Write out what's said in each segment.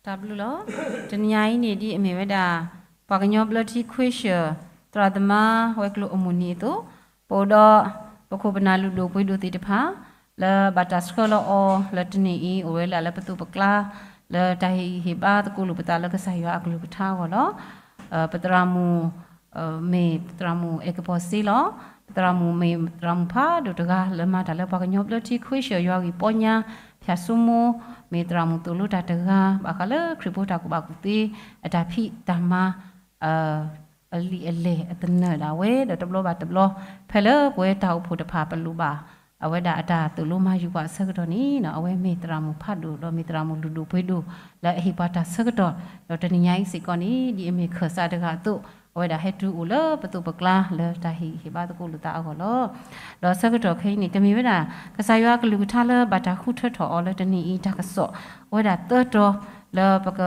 တၢ်ဘျုးလီၤ. တနံၤညါအံၤန့ၣ် ဒ်အမ့ၢ်ဝဲဒၣ် ပှၤကညီဘျၢထံခွ့ၡၢၣ် သရၣ်သမါဝဲၤကျိၤအမုၢ်နံၤအသိး, ပအိၣ်ဒီး ပခိၣ်ပနၢ်လုၢ်ဒိၣ်ပှ့ၤဒိၣ်သ့ၣ်တဖၣ် လၢဘၣ်တၢ်ဆှၢလီၤအီၤလၢတနံၤအံၤ အိၣ်ဝဲဒၣ်လၢပသိးပကျါ လၢတၢ်ဟ့ၣ်ဂံၢ်ဟ့ၣ်ဘါသကိးလိာ်ပသးလၢကစၢ်ယွၤအကလုၢ်ကထါအဂီၢ်လီၤ. ပသရၣ်မုၣ် မ့ၢ်သရၣ်မုၣ်အဲၣ်ကပီၤစ့လီၤ. ပသရၣ်မုၣ်မ့ၢ်သရၣ်မုၣ်ဖးဒိၣ်တဂၤလၢမၤတၢ်လၢပှၤကညီဘျၢထံခွ့ၡၢၣ် ယွၤဂံၢ်ပီညါ ဖၠၣ်စိမိ မ့ၢ်သရၣ်မုၣ်သိၣ်လိတၢ်တဂၤ ဘၣ်ဃးလၢခရံာ်ဖိတၢ်ကူၣ်ဘၣ်ကူၣ်သ့ အတၢ်ဖံးတၢ်မၤ အလံာ်အလဲၢ်အသနၢၣ်ဒၣ်ဝဲ ဒီးတဘျီဘၣ်တဘျီ ဖဲလၢပဝဲတၢ်အိၣ်ဖှိၣ်တဖၣ်ပလိၣ်ဘၣ် အဝဲဒၣ်အတၢ်သိၣ်လိမၤယုၤပှၤအဆၢကတီၢ်န့ၣ် အဝဲမ့ၢ်သရၣ်မုၣ်ဖးဒိၣ် ဒီးမ့ၢ်သရၣ်မုၣ်လုၢ်ဒိၣ်ပှ့ၤဒိၣ် လၢအဟ့ၣ်ပှၤတၢ်ဆၢကတီၢ်, ဒီးတနံၤညါအံၤစ့ၢ်ကီးန့ၣ် ဒ်အမ့ၢ်ခၢၣ်စးတဂၤအသိး အဝဲဒၣ်ဟဲတုၤအိၣ်လၢပသိးပကျါလၢတၢ်ဟ့ၣ်ဂံၢ်ဟ့ၣ်ဘါသကိးလိာ်သးအဂီၢ်လီၤ. ဒီးဆၢကတီၢ်ခဲအံၤန့ၣ် ကမ့ၢ်ဝဲဒၣ် ကစၢ်ယွၤအကလုၢ်ကထါလၢဘၣ်တၢ်ဃုထၢထီၣ်အီၤလၢတနံၤအံၤတၢ်ကစီၣ် အဝဲဒၣ်သၢတီၤ လၢပက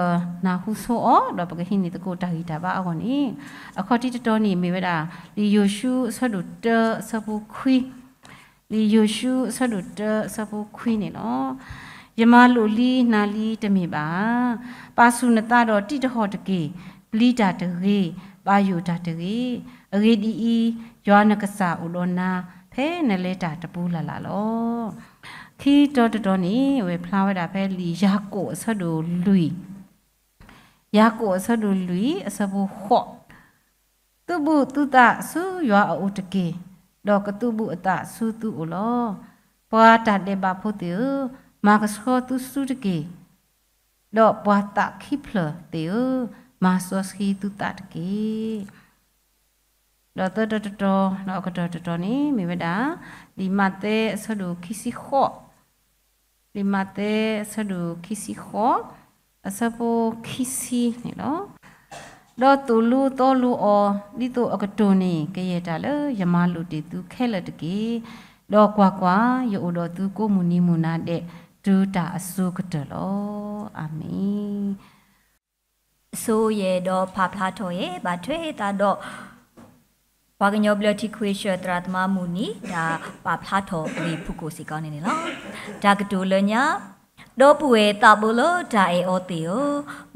နၢ်ဟူဆိအီၤ ဒီးပကဟံးန့ၢ်သကိးတၢ်ဂံၢ်တၢ်ဘါအဂီၢ်န့ၣ်, အခီၣ်ထံးတတီၤန့ၣ် မ့ၢ်ဝဲဒၣ် လံာ်ယိၤၡူအဆၢဒိၣ်တၢအဆၢဖိခွံ, လံာ်ယိၤၡူအဆၢဒိၣ်တၢအဆၢဖိခွံန့ၣ်လီၤ. ယမၤလိာ်လံနၤလံတမ့ၢ်ဘၣ်ဧါ. ပာ်ဆူၣ်နသးဒီးတံးတဟီၣ်တက့ၢ်. ပျံၤတၢ်တဂ့ၤ, ဘၣ်ယိၣ်တၢ်တဂ့ၤ. အဂ့ၢ်ဒ်အံၤ, ယွၤနကစၢ်အိၣ်ဒီးနၤ ဖဲနလဲၤတၢ်တပူၤလၢ်လၢ်လီၤ. ခံတီၤတတီၤန့ၣ် အဝဲဖျါဝဲဒၣ်ဖဲလံာ်ယၤကိာ်အဆၢဒိၣ်လွံၢ်, ယၤကိာ်အဆၢဒိၣ်လွံၢ် အဆၢဖိဃိး, သုးဘူးသုသးဆူယွၤအအိၣ်တက့ၢ်, ဒီးကသုးဘူးအသးဆူသုအိၣ်လီၤ. ပှၤတၢ်ဒဲးဘးဖိသ့ၣ်ဧၢ, မၤကဆှီသုစုတက့ၢ်, ဒီးပှၤသးခံဖျၢၣ်သ့ၣ်ဧၢ, မၤစီဆှံသုသးတက့ၢ်. ဒီးသၢတီၤတတီၤ ဒီးအကတၢၢ်တတီၤန့ၣ် မ့ၢ်ဝဲဒၣ် လံာ်မးသဲအဆၢဒိၣ်ခံဆံဃိး, လံာ်မးသဲအဆၢဒိၣ်ခံဆံဃိး, အဆၢဖိခံဆံန့ၣ်လီၤ. ဒီးသိၣ်လိသီလိအီၤ ဒ်သိးအကတိၢ်န့ၢ်ကယဲၢ်တၢ်လၢယမၤလိာ်တ့ၢ်သုခဲလၢာ်တက့ၢ်. ဒီးကွၢ်ကွၢ်, ယအိၣ်ဒီးသုကိးမုၢ်နံၤမုၢ်နၤဒဲး တုၤတၢ်အစိၤကတၢၢ်လီၤ. အၤမ့ၣ်. ဆိယဲၢ်ဒီးပာ်ဖျါထီၣ်ယဲၢ် ဘၣ်ထွဲသးဒီး ပှၤကညီဘျၢထံခွ့ၡၢၣ်သရၣ်သမါမုၢ်နံၤ တၢ်ပာ်ဖျါထီၣ်အဂ့ၢ်ဖုၣ်ကိာ်စ့ၢ်ကီးန့ၣ်န့ၣ်လီၤ. တၢ်ကတိၤလၢညါ, ဒီပုၢ်ဝဲၢ်သးဘိလၢတၢ်အဲၣ်အီၤသ့ၣ်ဧ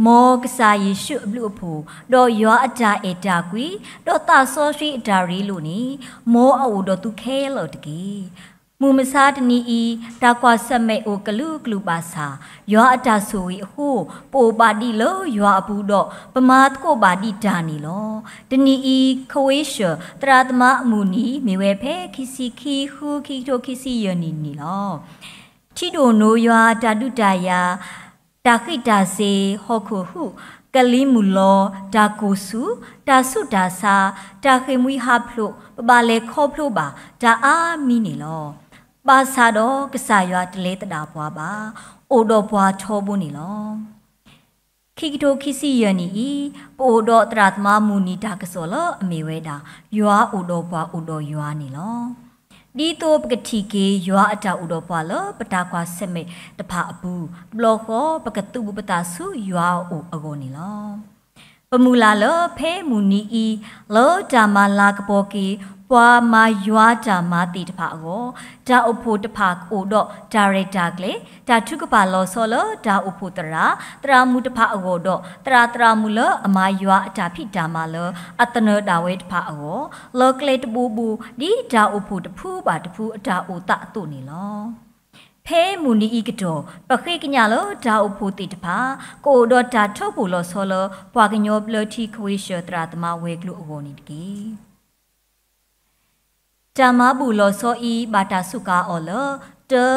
ၢ, မ်ကစၢ်ယ့ၣ်ၡူးအဘျုးအဖှိၣ်, ဒီးယွၤအတၢ်အဲၣ်တၢ်ကွံ, ဒီးသးစီဆှံအတၢ်ရ့လိာ်န့ၣ်, မ်အအိၣ်ဒီးသုခဲလၢာ်တက့ၢ်. မုၢ်မဆါတနံၤအံၤ, တၢ်ကွၢ်ဆၢၣ်မဲာ်အိၣ်ကလုာ်ကလုာ်ဘၣ်ဆၣ်, ယွၤအတၢ်ဆိၣ်ဂ့ၤအဃိ, ပအိၣ်ဘၣ်ဒံးလၢယွၤအပူၤဒီး ပမၤသကိးဘၣ်ဒံးတၢ်န့ၣ်လီၤ. တနံၤအံၤ ခွ့ၡၢၣ်သရၣ်သမါအမုၢ်နံၤ မ့ၢ်ဝဲဖဲခံဆံခံဃု ခံကထိခံဆံယဲၢ်နံၣ်န့ၣ်လီၤ. ထံဒိၣ်နိယွၤတၢ်ဒုးတၢ်ယၤ, တၢ်ဃံးတၢ်စ့ၤ, ဟီၣ်ခိၣ်ဟူး, ကလံၤမုၢ်လီၤ, တၢ်ကိၢ်ဆူၣ်, တၢ်ဆူးတၢ်ဆါ, တၢ်ဃ့ၢ်မှံဟးဖျိး, ပဘၣ်လဲၤခီဖျိဘၣ်တၢ်အါမံၤန့ၣ်လီၤ. ဘၣ်ဆၣ်ဒီးကစၢ်ယွၤတလဲၤသဒၣ်ပှၤဘၣ်, အိၣ်ဒီးပှၤထီဘိန့ၣ်လီၤ. ခံကထိခံဆံယဲၢ်နံၣ်အံၤ, ပအိၣ်ဒီးသရၣ်သမါမုၢ်နံၤတၢ်ကစီၣ်လၢအမ့ၢ်ဝဲဒၣ်, ယွၤအိၣ်ဒီးပှၤအိၣ်ဒီးယွၤန့ၣ်လီၤ. ဒ်သိးပကထံၣ်က့ၤ ယွၤအတၢ်အိၣ်ဒီးပှၤလၢပတၢ်ကွၢ်ဆၢၣ်မဲာ်တဖၣ်အပူၤ, တဘျီဃီပကသုးဘူးပသးဆူယွၤအအိၣ်အဂီၢ်န့ၣ်လီၤ. ပမုၢ်လၢ်လၢဖဲမုၢ်နံၤအံၤ, လၢတၢ်မၤလၤကပီၤက့ၤ ပှၤမၤယွၤတၢ်မၤသ့ၣ်တဖၣ်အဂီၢ်, တၢ်အိၣ်ဖှိၣ်တဖၣ်ကအိၣ်ဒီးတၢ်ရဲၣ်တၢ်ကျဲၤ, တၢ်ထုကဖၣ်လီၤဆီလၢတၢ်အိၣ်ဖှိၣ်သရၣ်, သရၣ်မုၣ်တဖၣ်အဂီၢ်ဒီး သရၣ်သရၣ်မုၣ်လၢအမၤယွၤအတၢ်ဖံးတၢ်မၤလၢအသနၢၣ်ဒၣ်ဝဲတဖၣ်အဂီၢ်, လၢကျဲတဘိဘိ ဒ်တၢ်အိၣ်ဖှိၣ်တဖုဘၣ်တဖုအတၢ်အိၣ်သးအသိးန့ၣ်လီၤ. ဖဲမုၢ်နံၤအံၤကတီၢ် ပဃ့ကညးလၢတၢ်အိၣ်ဖှိၣ်သ့ၣ်တဖၣ် ကအိၣ်ဒီးတၢ်ထၢဖှိၣ်လီၤဆီလၢ ပှၤကညီဘျၢထံခွ့ၡၢၣ်သရၣ်သမါဝဲၤကျိၤအဂီၢ်န့ၣ်တက့ၢ်. တၢ်မၤဘူၣ်လီၤဆီအံၤ ဘၣ်တၢ်စူးကါအီၤလၢ တၢ,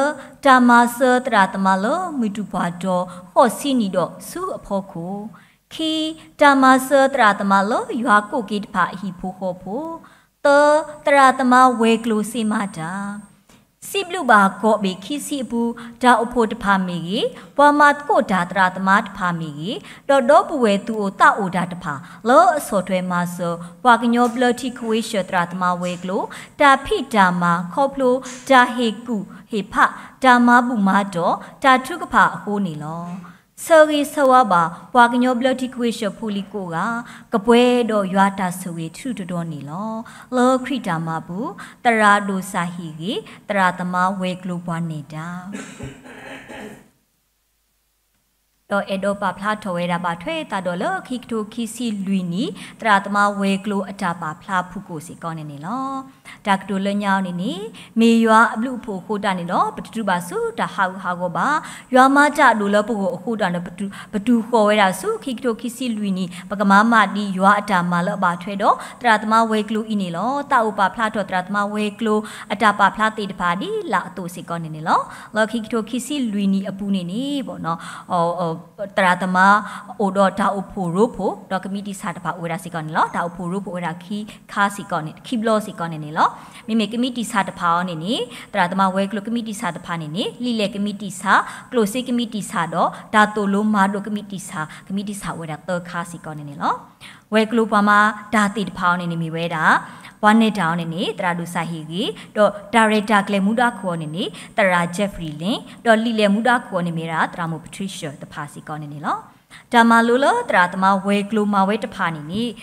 တၢ်မၤစၢၤသရၣ်သမါလၢမုၢ်တူာ်ပှၢ်တီၤဃိးဆံနံၣ်ဒီးဆူအဖီခိၣ်, ခံ, တၢ်မၤစၢၤသရၣ်သမါလၢယွၤကိးက့ၤတဖၣ်အဟံၣ်ဖိဃီဖိ, သၢ, သရၣ်သမါဝဲၤကျိၤစ့မၤတၢ်, စံးဘျုးဘၣ်ကီၢ်ဘ့ၣ်ခံဆံအပူၤ တၢ်အိၣ်ဖှိၣ်တဖၣ်မ့ၢ်ဂ့ၤ, ပှၤမၤသကိးတၢ်သရၣ်သမါတဖၣ်မ့ၢ်ဂ့ၤ, ဒီးဒီပုၢ်ဝဲၢ်သူၣ်အိၣ်သးအိၣ်တၢ်တဖၣ် လၢအဆီၣ်ထွဲမၤစၢၤ ပှၤကညီဘျၢထံခဝ့ၡၢၣ်သရၣ်သမါဝဲၤကျိၤ တၢ်ဖံးတၢ်မၤခီဖျိ တၢ်ဟ့ၣ်ကူၣ်ဟ့ၣ်ဖး တၢ်မၤဘူၣ်မၤတီၢ် တၢ်ထုကဖၣ်အဃိန့ၣ်လီၤ. ဆၢဂ့ၤဆၢဝါဘၣ် ပှၤကညီဘျၢထံခဝ့ၡၢၣ်ဖိလံၤကိးဂၤ ကပှဲၤဒီးယွၤတၢ်ဆိၣ်ဂ့ၤဆူတဒီန့ၣ်လီၤ. လၢခရံာ်တၢ်မၤပူၤ သရၣ်ဒိၣ်စၢ်ဟ့ၣ်ဂ့ၤ သရၣ်သမါဝဲၤကျိၤပှၤနဲၣ်တၢ် ဒီးအဲၣ်ဒိးပာ်ဖျါထီၣ်ဝဲဒၣ်ဘၣ်ထွဲသးဒီးလၢခံကထိခံဆံလွံၢ်နံၣ် သရၣ်သမါဝဲၤကျိၤအတၢ်ပာ်ဖျါဖုၣ်ကိာ်စ့ၢ်ကီးန့ၣ်န့ၣ်လီၤ. တၢ်ကတိၤလၢညါအီၤန့ၣ်န့ၣ် မ့ၢ်ယွၤအဘျုးအဖှိၣ်အဃိတၢ်န့ၣ်ဒီး ပတတုၤဘၣ်ဆူတၢ်ဟးဂူာ်ဟးဂီၤဘၣ်. ယွၤမၤတၢ်အဒိၣ်လၢပဂီၢ်အဃိတၢ်န့ၣ် ပတုၤ ပတုၤဃီၤဝဲဒၣ်ဆူခံကထိခံဆံလွံၢ်နံၣ် ပကမၤမးဒ်ယွၤအတၢ်မၤလၢအဘၣ်ထွဲဒီး သရၣ်သမါဝဲၤကျိၤအံၤန့ၣ်လီၤ. သးအိၣ်ပာ်ဖျါထီၣ်သရၣ်သမါဝဲၤကျိၤအတၢ်ပာ်ဖျါသ့ၣ်တဖၣ်ဒ်လာ်အသိးစ့ၢ်ကီးန့ၣ်န့ၣ်လီၤ. လၢခံကထိခံဆံလွံၢ်နံၣ်အပူၤန့ၣ်န့ၣ် သရၣ်သမါအိၣ်ဒီးတၢ်အိၣ်ဖှိၣ်ရိဖှိၣ် ဒီးကမံးတံာ်ဆၣ်တဖၣ်အိၣ်ဝဲဒၣ်စ့ၢ်ကီးန့ၣ်လီၤ. တၢ်အိၣ်ဖှိၣ်ရိဖှိၣ်အိၣ်ဝဲဒၣ်ခံခါစ့ၢ်ကီးန့ၣ် ခံဘျီစ့ၢ်ကီးန့ၣ်န့ၣ်လီၤ. မ့မ့ၢ်ကမံးတံာ်ဆၣ်တဖၣ်အံၤန့ၣ်န့ၣ် သရၣ်သမါဝဲၤကျိၤကမံးတံာ်ဆၣ်တဖၣ်န့ၣ်န့ၣ် လံာ်လဲၢ်ကမံးတံာ်ဆၣ်, ကျိၣ်စ့ကမံးတံာ်ဆၣ်ဒီး တၢ်သိၣ်လိမၤဒိးကမံးတံာ်ဆၣ် ကမံးတံာ်ဆၣ်အိၣ်ဝဲဒၣ်သၢခါစ့ၢ်ကီးန့ၣ်န့ၣ်လီၤ. ဝဲၤကျိၤပှၤမၤတၢ်သ့ၣ်တဖၣ်အံၤန့ၣ်န့ၣ်မ့ၢ်ဝဲဒၣ် ပှၤနဲၣ်တၢ်အီၤန့ၣ်န့ၣ် သရၣ်ဒိၣ်စၢ်ဟ့ၣ်ဂ့ၤ ဒီးတၢ်ရဲၣ်တၢ်ကျဲၤမူဒါခိၣ်အီၤန့ၣ်န့ၣ် သရၣ် Jeffrey Lin ဒီးလံာ်လဲၢ်မူဒါခိၣ်အီၤန့ၣ်မ့ၢ်ဝဲဒၣ် သရၣ်မုၣ် Patricia တဖၣ်စ့ၢ်ကီးန့ၣ်န့ၣ်လီၤ. တၢ်မၤလိလၢသရၣ်သမါဝဲၤကျိၤမၤဝဲတဖၣ်န့ၣ်န့ၣ်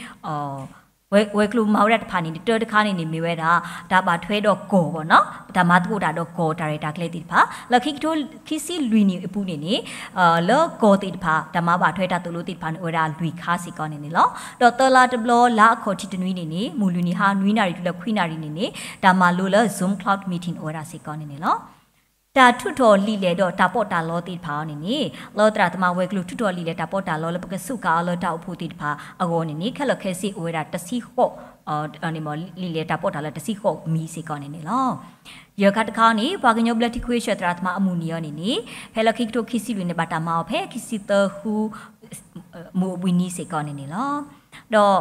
ဝဲၤကျိၤမၤဝဲဒၣ်တဖၣ်န့ၣ် တၢတခါန့ၣ်န့ၣ်မ့ၢ်ဝဲဒၣ် တၢ်ဘၣ်ထွဲဒီးကီၢ်ဘၣ်နီၤ တၢ်မၤသကိးတၢ်ဒီးကီၢ်တၢ်ရဲၣ်တၢ်ကျဲၤသ့ၣ်တဖၣ် လၢခံကထိခံဆံလွံၢ်နံၣ်အပူၤန့ၣ်န့ၣ် လၢကီၢ်သ့ၣ်တဖၣ် တၢ်မၤဘၣ်ထွဲတၢ်သိၣ်လိသ့ၣ်တဖၣ်န့ၣ် အိၣ်ဝဲဒၣ်လွံၢ်ခါစ့ၢ်ကီးန့ၣ်န့ၣ်လီၤ. ဒီးသၢလါတဘျီ လါအခီၣ်ထံးတနွံန့ၣ်န့ၣ် မုၢ်လွံၢ်နံၤဟါနွံနၣ်ရံၣ်တုၤလၢခွံနၣ်ရံၣ်န့ၣ်န့ၣ် တၢ်မၤလိလၢ Zoom Cloud Meeting အိၣ်ဝဲဒၣ်စ့ၢ်ကီးန့ၣ်န့ၣ်လီၤ. တၢ်ထုးထီၣ်လံာ်လဲၢ်ဒီးတၢ်ပီးတၢ်လီသ့ၣ်တဖၣ်အံၤန့ၣ်န့ၣ် လၢသရၣ်သမါဝဲၤကျိၤထုးထီၣ်လံာ်လဲၢ်တၢ်ပီးတၢ်လီလၢပကစူးကါအီၤလၢတၢ်အိၣ်ဖှိၣ်သ့ၣ်တဖၣ်အဂီၢ်န့ၣ်န့ၣ် ခဲလၢာ်ခဲဆ့အိၣ်ဝဲဒၣ်တဆံဃိး လံာ်လဲၢ်တၢ်ပီးတၢ်လီတဆံဃိးမံၤစ့ၢ်ကီးန့ၣ်န့ၣ်လီၤ. ယဲၢ်ခါတခါအံၤန့ၣ် ပှၤကညီဘျၢထံခဝ့ၡၢၣ်သရၣ်သမါအမုၢ်နံၤအံၤန့ၣ်န့ၣ် ဖဲလၢခံကထိခံဆံလွံၢ်န့ၣ် ဘၣ်တၢ်မၤအီၤဖဲခံဆံသၢဃု မုၢ်အိၣ်ဘှံးနံၤစ့ၢ်ကီးန့ၣ်န့ၣ်လီၤ. ဒီး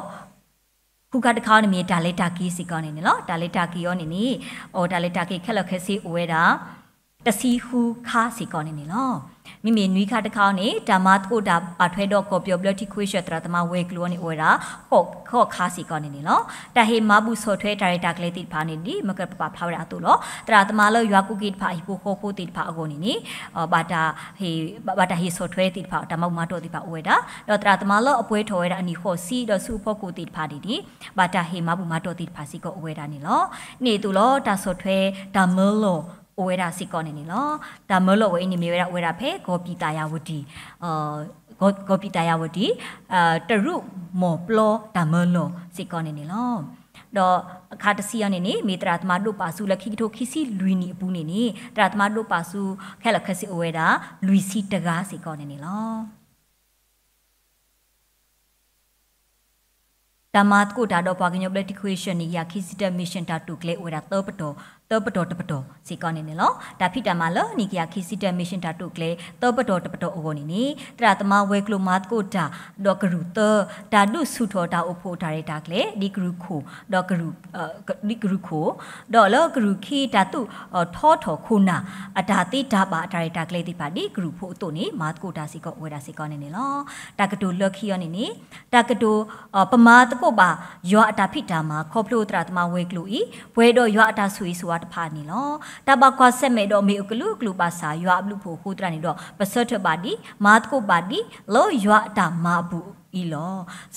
ဃုခါတခါအံၤန့ၣ်မ့ၢ်တၢ်လဲၤတၢ်က့ၤစ့ၢ်ကီးန့ၣ်န့ၣ်လီၤ. တၢ်လဲၤတၢ်က့ၤအံၤန့ၣ်န့ၣ် အိၣ်တၢ်လဲၤတၢ်က့ၤခဲလၢာ်ခဲဆ့အိၣ်ဝဲဒၣ် တဆံဃုခါစ့ၢ်ကီးန့ၣ်န့ၣ်လီၤ. မ့မ့ၢ်နွံခါတခါအံၤန့ၣ် တၢ်မၤသကိးတၢ်ဘၣ်ထွဲဒီးကီၢ်ပယီၤဘျၢထံခဝ့ၡၢၣ်သရၣ်သမါဝဲၤကျိၤအံၤန့ၣ် အိၣ်ဝဲဒၣ် ဃိးခါစ့ၢ်ကီးန့ၣ်န့ၣ်လီၤ. တၢ်ဟ့ၣ်မၤဘူၣ်ဆီၣ်ထွဲတၢ်ရဲၣ်တၢ်ကျဲၤသ့ၣ်တဖၣ်န့ၣ် ဒ်မ့ၢ်ကပာ်ဖျါဝဲဒၣ်အသိးလီၤ. သရၣ်သမါလၢယွၤကိးက့ၤတဖၣ်အဟံၣ်ဖိဃီဖိသ့ၣ်တဖၣ်အဂီၢ်န့ၣ်န့ၣ် ဘၣ်တၢ် ဘၣ်တၢ်ဟ့ၣ်ဆီၣ်ထွဲသ့ၣ်တဖၣ် တၢ်မၤဘူၣ်မၤတီၢ်သ့ၣ်တဖၣ်အိၣ်ဝဲဒၣ် ဒီးသရၣ်သမါလၢအပှဲၤထီၣ်ဝဲဒၣ်အနံၣ်ဃိးဆံဒီးဆူအဖီခိၣ်သ့ၣ်တဖၣ်န့ၣ်န့ၣ် ဘၣ်တၢ်ဟ့ၣ်မၤဘူၣ်မၤတီၢ်သ့ၣ်တဖၣ်စ့ၢ်ကီးအိၣ်ဝဲဒၣ်န့ၣ်လီၤ. န့ၣ်အသိးလီၤ တၢ်ဆီၣ်ထွဲတၢ်မၢလီၤအိၣ်ဝဲဒၣ်စ့ၢ်ကီးန့ၣ်န့ၣ်လီၤ. တၢ်မၢလီၤဝဲအံၤန့ၣ်မ့ၢ်ဝဲဒၣ်အိၣ်ဝဲဒၣ်ဖဲကီၢ်ပံၣ်သၣ်ယၣ်ဝတံၣ် ကီၢ်ပံၣ်သၣ်ယၣ်ဝတံၣ် တရူးမီၢ်ပျီတၢ်မၢလီၤစ့ၢ်ကီးန့ၣ်န့ၣ်လီၤ. ဒီးအခါတဆံအံၤန့ၣ်န့ၣ် မ့ၢ်သရၣ်သမါဒိးပာ်ဆူလၢခံကထိခံဆံလွံၢ်နံၣ်အပူၤန့ၣ်န့ၣ် သရၣ်သမါဒိးပာ်ဆူခဲလၢာ်ခဲဆ့အိၣ်ဝဲဒၣ် လွံၢ်ဆံတဂၤစ့ၢ်ကီးန့ၣ်န့ၣ်လီၤ. တၢ်မၤသကိးတၢ်ဒီးပှၤကညီဘျၢထံခဝ့ၡၢၣ်န့ၣ် ခံဆံတၢ mission တၢ်တိာ်ကျဲၤအိၣ်ဝဲဒၣ် သၢပတီၢ်တပတီၢ်စ့ၢ်ကီးန့ၣ်န့ၣ်လီၤ. တၢ်ဖံးတၢ်မၤလၢန့ၣ် ခံဆံတၢ mission တၢ်တိာ်ကျဲၤ သၢပတီၢ်တပတီၢ်အဂီၢ်န့ၣ်န့ၣ် သရၣ်သမါဝဲၤကျိၤမၤသကိးတၢ် ဒီးကရူၢ်သၢ တၢ်ဒုးဆူၣ်ထီၣ်တၢ်အိၣ်ဖှိၣ်တၢ်ရဲၣ်တၢ်ကျဲၤ ဒ်ကရူၢ်ခိၣ် ဒီးကရူၢ် ဒ်ကရူၢ်ခိၣ် ဒီးလၢကရူၢ်ခံတၢ်သူၣ်ထီထီၣ်ခိၣ်နၢ် အတၢ်သ့တၢ်ဘၣ်အတၢ်ရဲၣ်တၢ်ကျဲၤသ့ၣ်တဖၣ် ဒ်ကရူၢ်ဖိအသိးန့ၣ် မၤသကိးတၢ်စ့ၢ်ကီးအိၣ်ဝဲဒၣ်စ့ၢ်ကီးန့ၣ်န့ၣ်လီၤ. တၢ်ကတိၤလၢခံအံၤန့ၣ်န့ၣ် တၢ်ကတိၤ ပမၤသကိးဘၣ် ယွၤအတၢ်ဖံးတၢ်မၤ ခီဖျိသရၣ်သမါဝဲၤကျိၤအံၤ ပှဲၤဒီးယွၤအတၢ်ဆိၣ်ဂ့ၤဆိၣ်ဝါတဖၣ်န့ၣ်လီၤ. တၢ်ဘၣ်ကွၢ်ဆၢၣ်မဲာ်ဒီးမ့ၢ်အကလုာ်ကလုာ်ဘၣ်ဆၣ် ယွၤအဘျုးအဖှိၣ်အဃိသတးန့ၣ်ဒီး ပဆၢထၢၣ်ဘၣ်ဒံး မၤသကိးဘၣ်ဒံး လၢယွၤအတၢ်မၤအပူၤအံၤလီၤ.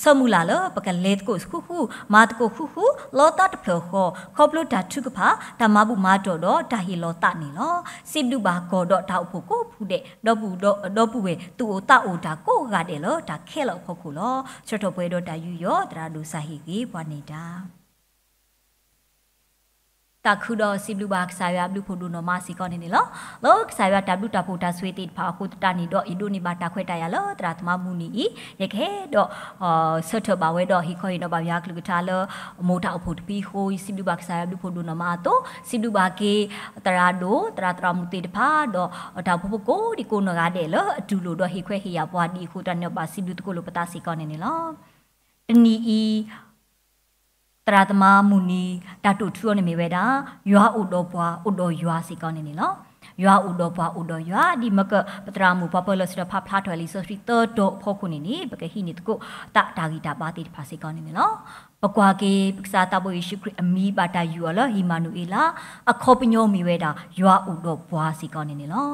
ဆၢမုၢ်လၢ်လၢပကလဲၤသကိးဃူဃူ မၤသကိးဃူဃူ လၢသးတဖျၢၣ်ဃီ ခီဖျိတၢ်ထုကဖၣ် တၢ်မၤဘူၣ်မၤတီၢ်ဒီးတၢ်ဟ့ၣ်လီၤသးန့ၣ်လီၤ. စံးဘျုးဘၣ်ကီၢ်ဒီးတၢ်အိၣ်ဖှိၣ်ကိးဖုဒဲး ဒီပုၢ်ဝဲၢ် ဒီပုၢ်ဝဲၢ်သူၣ်အိၣ်သးအိၣ်တၢ်ကိးဂၤဒဲးလၢတၢ်ခဲလၢာ်အဖီခိၣ်လီၤ. ဆၢထၢၣ်ပှဲၤဒီးတၢ်ယူးယီၣ် သရၣ်ဒိၣ်စၢ်ဟ့ၣ်ဂ့ၤပှၤနဲၣ်တၢ် သးခုဒီးစံးဘျုးဘၣ်ကစၢ်ယွၤအဘျုးဖးဒိၣ်နီၢ်မးစ့ၢ်ကီးန့ၣ်န့ၣ်လီၤ. လၢကစၢ်ယွၤတၢ်ဘျုးတၢ်ဖှိၣ်တၢ်ဆိၣ်ဂ့ၤသ့ၣ်တဖၣ်အဃိသတးန့ၣ်ဒီး ယဒိးန့ၢ်ဘၣ်တၢ်ခွဲးတၢ်ယာ်လၢသရၣ်သမါမုၢ်နံၤအံၤ ယကဟဲဒီး ဆၢထၢၣ်ဘၣ်ဝဲဒီးဟ့ၣ်ခီဟ့ၣ်နီၤဘၣ်ယွၤအကလုၢ်ကထါလၢ မိၢ်တၢ်အိၣ်ဖှိၣ်တဖုအဃိ ယစံးဘျုးဘၣ်ကစၢ်ယွၤအဘျုးဖးဒိၣ်နီၢ်မးအသိး စံးဘျုးဘၣ်က့ၤ သရၣ်ဒိၣ် သရၣ်သရၣ်မုၣ်သ့ၣ်တဖၣ် ဒီးတၢ်အိၣ်ဖှိၣ်ဖိကိးဒံကိးနီၢ်ဂၤဒဲးလၢအတူၢ်လိာ် ဒီးဟ့ၣ်ခွဲးဟ့ၣ်ယာ်ပှၤဒ်အံၤအဃိသတးန့ၣ် ဘၣ်စံးဘျုးသကိးလိာ်ပသးစ့ၢ်ကီးန့ၣ်န့ၣ်လီၤ. တနံၤအံၤ သ သရၣ်သမါမုၢ်နံၤ တၢ်တိာ်ထူအီၤန့ၣ်မ့ၢ်ဝဲဒၣ် ယွၤအိၣ်ဒီးပှၤ အိၣ်ဒီးယွၤစ့ၢ်ကီးန့ၣ်န့ၣ်လီၤ. ယွၤအိၣ်ဒီးပှၤ အိၣ်ဒီးယွၤ ဒ်မၢကၢၣ်ပသရၣ်မုၣ် ပှၤပၢၤလၢစံးထီၣ်ပတြၢၤလံာ်စီဆှံသၢတီၤအဖီခိၣ်န့ၣ်န့ၣ် ပကဟံးန့ၢ်သကိးသးတၢ်ဂံၢ်တၢ်ဘါသ့ၣ်တဖၣ်စ့ၢ်ကီးန့ၣ်န့ၣ်လီၤ. ပကွၢ်က့ၤ ပကစၢ်သးဘိယ့ၣ်ၡူးခရံာ်အမံၤဘၣ်တၢ်ယူးအီၤလၢ အံၣ်မၤနူၤအ့လး အခီပညီမ့ၢ်ဝဲဒၣ် ယွၤအိၣ်ဒီးပှၤစ့ၢ်ကီးန့ၣ်န့ၣ်လီၤ.